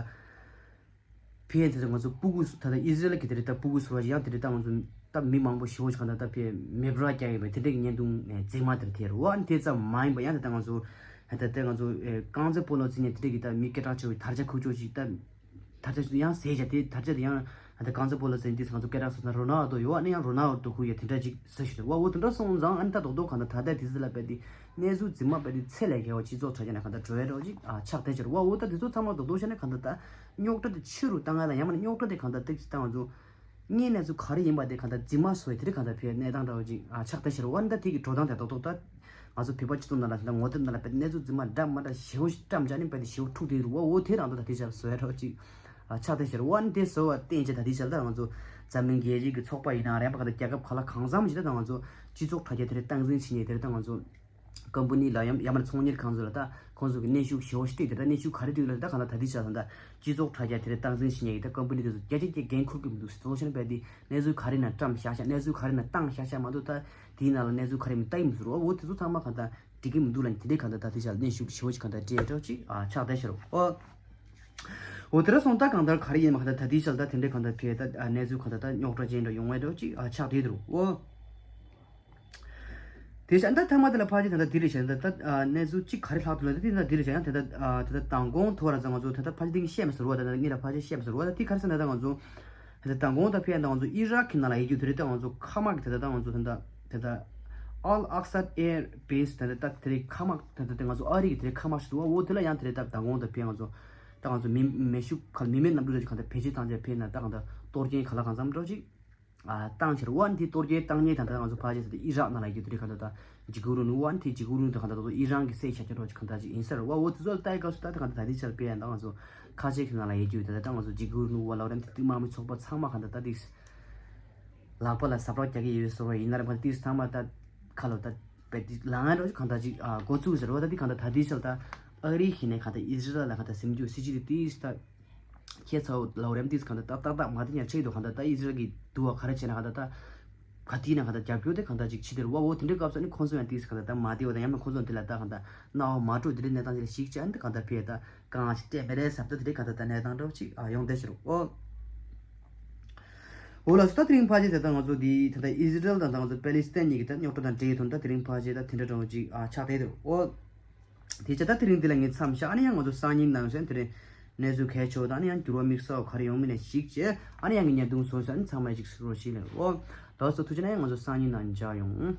ཕན་དེ་ཚོ་ང་ཚོ་སྤུ་གུ་ད་ལྟ་ཨི་ཟི་རལ་གྱི་དེ་རེད་ད་སྤུ་གུ་ཟུར་བ་ཞིག་ཡང་དེ་རེད་ད་ང་ཚོ་ད་མི་མང་པོ་ཞེ་བོ་ཞིག་གང་ལྟར་ད་ཕན་མེ་འབར་བརྒྱབ་ཡོད་པའི་དེ་འདྲའི་གི་བརྙན་ཐུང་ནས་རྫུན་མ་དེར་ཐེར་བ་དེ་ཙམ་མ་ཡིན་པ་ཡང་དེ་ལྟ་ང་ཚོ་ད་ལྟ་ང་ཚོ་རྐང་རྩེད་སྤོ་ལོ་རྩེ་མཁན་དེ་འདྲའི་གི་ད་མི་སྐད་གྲགས་ཆེ་བའི་དར་ཆ་ཁུག་ཀྱོག་ཅིག་ད་དར་ཆ་ཡང་ཟས་བྱ་དེ་དར་ཆ་དེ་ཡང་ད་རྐང་རྩེད་སྤོ་ལོ་རྩེ་མཁན་དེ་ང་ཚོ་སྐད་གྲགས་སོང་ན་རོ་ནལ་ཏོ་ཡོད་བ་ནི་ཡང་རོ་ནལ་ཏོ་ཁུག་ཡ་དེ་འདྲ་ཅིག་ཟ་ཞིག་རེད་བ། འོ་དེ་འདྲ་སོང་ཙང་ཨ་ནི་ད་རྡོག་རྡོག་གང་ལྟར་ད་ལྟ་དེ་ཚོ་ལ་བལྟས་ཏེ་གནས་ཚུལ་རྫུན་མ་བལྟས་ཏེ་ཚད་ལས་བརྒལ་བ་སྤྱི་ཚོགས་དྲ་རྒྱ་ནས་གང་ལྟར་འགྲོ་ཡ་འདྲ་བོ་ཅིག་ཨ་ཆགས་བསྡད་ཤག་རེད་བ། འོ་ད་དེ་ཚོ་ཚང་མ་རྡོག་རྡོག་བཤད་ན་གང་ལྟར་ད་རྙོག་དྲ་དེ་ཆེ་རུ་བཏང་ཡ་ལ་ཡང་མིན་ན་རྙོག་དྲ་དེ་གང་ལྟར་ཏིག་ཙམ་བཏང་བ་ཚོ་དངོས་གནས་ཚུལ་ག་རེ་ཡིན་པ་དེ་གང་ལྟར་རྫུན་མ་བཟོ་ཡི་དེ་རིགས་གང་ལྟར་ཕེ་གནས་སྟངས་འདྲ་བོ་ཅིག་ཨ་ཆགས་བསྡད་ཤག་རེད་བ། འདི་དེ་གི་འགྲོ་སྟངས་དེ་རྡོག་རྡོག་ད་ང་ཚོ་བོད་པ་སྤྱི་ཚོགས་ནང་ལ་ད་ངོ་དེབ་ནང་ལ་བལྟས་གནས་ཚུལ་རྫུན་མ་འདྲ་མ་འདྲ་ཞེ་བོ་ཞིག་བཀྲམ་བྱས་ནས་བལྟས་ཏེ་ཞེ་བོ་འཁྲུག་བསྡད་རེད་བ། འོ་དེ་རང་ད་ད་དེ་ཆགས་བཟོ་ཡ་འདྲ་བོ་ཅིག་ཨ་ཆགས་བསྡད་ཤག་རེད་བ། འདི་བཟོ་བ་བརྟེན་བྱས་ད་དེ་ཆགས་ད་ང་ཚོ་འཛམ་གླིང་རྒྱལ་སྤྱིའི་གི་ཚོགས་པ་ཡིན་ན་རེད་པ་ག་ད་རྒྱལ་ཁབ་ག་ལ་གང་འཚམ་ཞིག་ད་ད་ང་ཚོ་སྤྱི་ཚོགས་དྲ་རྒྱ་དེ་རིགས་སྟངས་འཛིན་བྱེད་མཁན་དེ་རིགས་ད་ང་ཚོ་ཀམ་པ་ནི་ལ་ཡང་ཡང་མིན་ཚོང་གཉེར་ཁང་ཚོ་ལ་ད་ཁོང་ཚོ་གི་གནོན་ཤུགས་ཞེ་བོ་ཞིག་སྤྲད་དེ་ད་གནོན་ཤུགས་ག་རེ་སྤྲད་ལ་ད་གང་ལྟར་ད་དེ་ཆ་ད་སྤྱི་ཚོགས་དྲ་རྒྱ་དེ་རིགས་སྟངས་འཛིན་བྱེད་མཁན་གྱི་ད་ཀམ་པ་ནི་དེ་ཚོ་བརྒྱ་ཆ་བརྒྱ་འགན་འཁུར་གི་མི་འདུག་ཟེར། དོ་ཤེས་ན་བལྟས་ཏེ་གནས་ཚུལ་ག་རེ་ན་བཀྲམ་བཞག་བཞག་གནས་ཚུལ་ག་རེ་ན་བཏང་བཞག་བཞག་མ་གཏོགས་ད་དེའི་ནང་ལ་གནས་ཚུལ་ག་རེ་མི་ལྟ་གི་མི་ཟེར་བ། འོ་དེ་ཚོ་ཚང་མ་གང་ལྟར་འགྲིག་གི་མི་འདུག་ལབ་ནས་དེ་འདྲའི་གང་ལྟར་ད་དེ་ཆ་ལ་གནོན་ཤུགས་ཞེ་བོ་ཞིག་གང་ལྟར་སྤྲད་འདྲ་བོ་ཅིག་ཨ་ཆགས་བསྡད་ཤག་རེད་བ། འོ་དེ་འདྲ་སོང་ད་གང་ལྟར་ག་རེ་ཡིན་མ་གང་ལྟར་ད་དེ་ཆ་ལ་ད་དེ་འདྲའི་གང་ལྟར་ཕེ་ད་ཨ་གནས་ཚུལ་གང་ལྟར་ད་རྙོག་དྲ་ཅན་འདྲ་ཡོང་བའི་འདྲ་བོ་ཅིག་ཨ་ཆགས་བསྡད་འདུག་རེད་བ། དེ་བཞིན་ད་ཐ་མ་དེ་ལ་ཕལ་ཆེར་ད་ལྟ་འདི་རེད་བྱས་ད་ལྟ་གནས་ཚུལ་གཅིག་ག་རེ་ལྷག་འདུག་ལབ་ན་དེ་ད་འདི་རེད་བྱས་ཡང་དེ་ད་དེ་ད་མདང་དགོང་ཐོག་ར་ད་ང་ཚོ་ད་ལྟ་ཕལ་ཆེར་དེ་ངས་བཤད་མ་ཟེར་བ་ད་ད་ངས་ད་ཕལ་ཆེར་བཤད་མ་ཟེར་བ་ད་དེ་ག་རེ་ཟེར་ན་ད་ང་ཚོ་ད་ལྟ་མདང་དགོང་ད་ཕེ་ཡང་ད་ང་ཚོ་ཨི་རག་གི་ནང་ལ་ཡོད་རྒྱུ་དེ་རེད། ད་ང་ཚོ་མཁའ་དམག་གི་ད་ད་ད་ང་ཚོ་ད་ད་དེ་ད་ཨལ་ཨག་ས་ཨེར་བེ་སི་ད་ད་ད་དེ་རེད། མཁའ་དམག་ད་ད་དེ་ང་ཚོ་ཨ་རི་གི་དེ་རེད་མཁའ་དམག་ཞིག་འདུག་བ། འོ་དེ་ལ་ཡང་དེ་རེད་ད་མདང་དགོང་ད་ཕེ་ང་ཚོ་ད་ང་ཚོ་མེ་མེ་ཤུགས་ག་ལ་མེ་མེ་གནམ་གྲུ་ད་ཅིག་གང་ད་བེད་སྤྱོད་བཏང་བྱས་ཕེ་ན་ད་གང་ད་གཏོར་སྐྱོན་ག་ལ་གང་འཚམ་འདྲ་ཅིག་ཨ་བཏང་ཕྱིར་ཝན་དེ་གཏོར་སྐྱོན་བཏང་མཁན་ད་ལྟ་ང་ཚོ་ཕལ་ཆེར་ད་ལྟ་ཨི་རག་ནང་ལ་ཡོད་རྒྱུ་དེ་རེད། ག་ད་ད་ཇི་གུ་རུ་ནུ་ཝན་དེ་ཇི་གུ་རུ་ནུ་དེ་ག་ད་ད་ཨི་རན་གྱི་སེ་ཆ་ཆ་རོ་ཅིག་ག་ད་ཅིག་ཡིན་ས་རེད་བ། འོ་དེ་ཚོ་ལ་ལྟ་ཡི་སྐབས་སུ་ད་དེ་ག་ད་ད་དེ་ཆར་དཔེ་ཡང་ད་ང་ཚོ་ཁ་ཆེ་གི་ནང་ལ་ཡོད་རྒྱུ་ད་ད་ད་ང་ཚོ་ཇི་གུ་རུ་ནུ་ཝ་ལོ་རེམ་དེ་དུས་དམག་མི་ཚོགས་པ་ཚང་མ་ག་ད་ད་དེ་ལག་པ་ལ་ཟབ་རོགས་རྒྱག་གི་ཡོད་སོ་ར། ཡིན་ན་རེད་བ། དེ་ཚང་མ་ད་ཁ་ལོ་ད་དཔེ་དེ་ལང་ཡ་རོ་ཅིག་ག་ད་ཅིག་ཨ་འགོ་བཙུགས་ཟེར་བ། ད་དེ་ག་ད་ད་དེ་ཆར་ད་ཨ་རི་ཧི་ནས་ག་ད་ཨི་ཟི་རལ་ལ་ག་ད་སེམས་རྒྱུ་སྲིད་ཇི་དེ་དེ་ད། ཁྱེད་ཚོ་ལའོ་རེམ་ཏིས་གང་ལྟར་ཏག་ཏག་ཏག་མ་དེ་ཉར་ཆེད་དུ་གང་ལྟར་ད་ཨི་ཟི་རལ་གྱི་འདུ་བ་ག་རེ་བྱས་ན་གང་ལྟར་ད་ག་དུས་ན་གང་ལྟར་རྒྱབ་སྐྱོར་དེ་གང་ལྟར་ཅིག་བྱེད་དེ་རུ་བ། འོ་དེ་འདྲའི་སྐབས་སུ་ནི་ཁོང་ཚོ་ཡང་ཏིས་གང་ལྟར་ད་མ་དེ་བ་དང་ཡང་མིན་ཁོང་ཚོ་དེ་ལ་ད་གང་ལྟར་སྣང་བ་མ་སྤྲོ་དེ་འདྲའི་གནས་སྟངས་ཅིག་ལ་ཞིག་བྱས་ཨ་ནི་ད་གང་ལྟར་ཕེ་ད་གང་ཞིག་སྤྲད་པ་རེད་ཟབ་ད་དེ་འདྲའི་གང་ལྟར་ད་གནས་སྟངས་འདྲ་བོ་ཅིག་ཨ་ཡོང་བསྡད་ཤི་རུ་འོ། འོ་ལགས་སོ། ད་དེ་རིང་ཕལ་ཆེར་དེ་ད་ང་ཚོ་དེ་ད་ད་ཨི་ཟི་རལ་དང་ད་ང་ཚོ་པེ་ལི་སི་ཐན་གཉིས་ཀྱི་ད་རྙོག་དྲ་དང་འབྲེལ་ཡོད་དོན་ད་དེ་རིང་ཕལ་ཆེར་ད་དེ་འདྲ་འདྲ་བོ་ཅིག་ཨ་ཆགས་བསྡད་འདུག་འོ། དེ་བྱས་ད་དེ་རིང་འདི་ལ་ངས་མཚམས་བཞག་ཨ་ནི་ཡང་ང་ཚོ་སང་ཉིན་ནང་བཞིན་དེ་རིང་གནས་ཚུལ་གལ་ཆེ་བ་དང་ཨ་ནི་ཡང་འགྱུར་བ་དམིགས་བསལ་བ་ག་རེ་ཡོང་མིན་ནས་གཞིགས་བྱས་ཨ་ནི་ཡང་གི་བརྙན་ཐུང་བཟོས་ཟེར་ཨ་ནི་ཚང་མ་ཅིག་སུ་རོ་ཞིག་ལས་འོ། ལགས་སོ། ཐུགས་རྗེ་ཆེ་ན་ཡང་ང་ཚོ་སང་ཉིན་ནང་མཇལ་ཡོང་།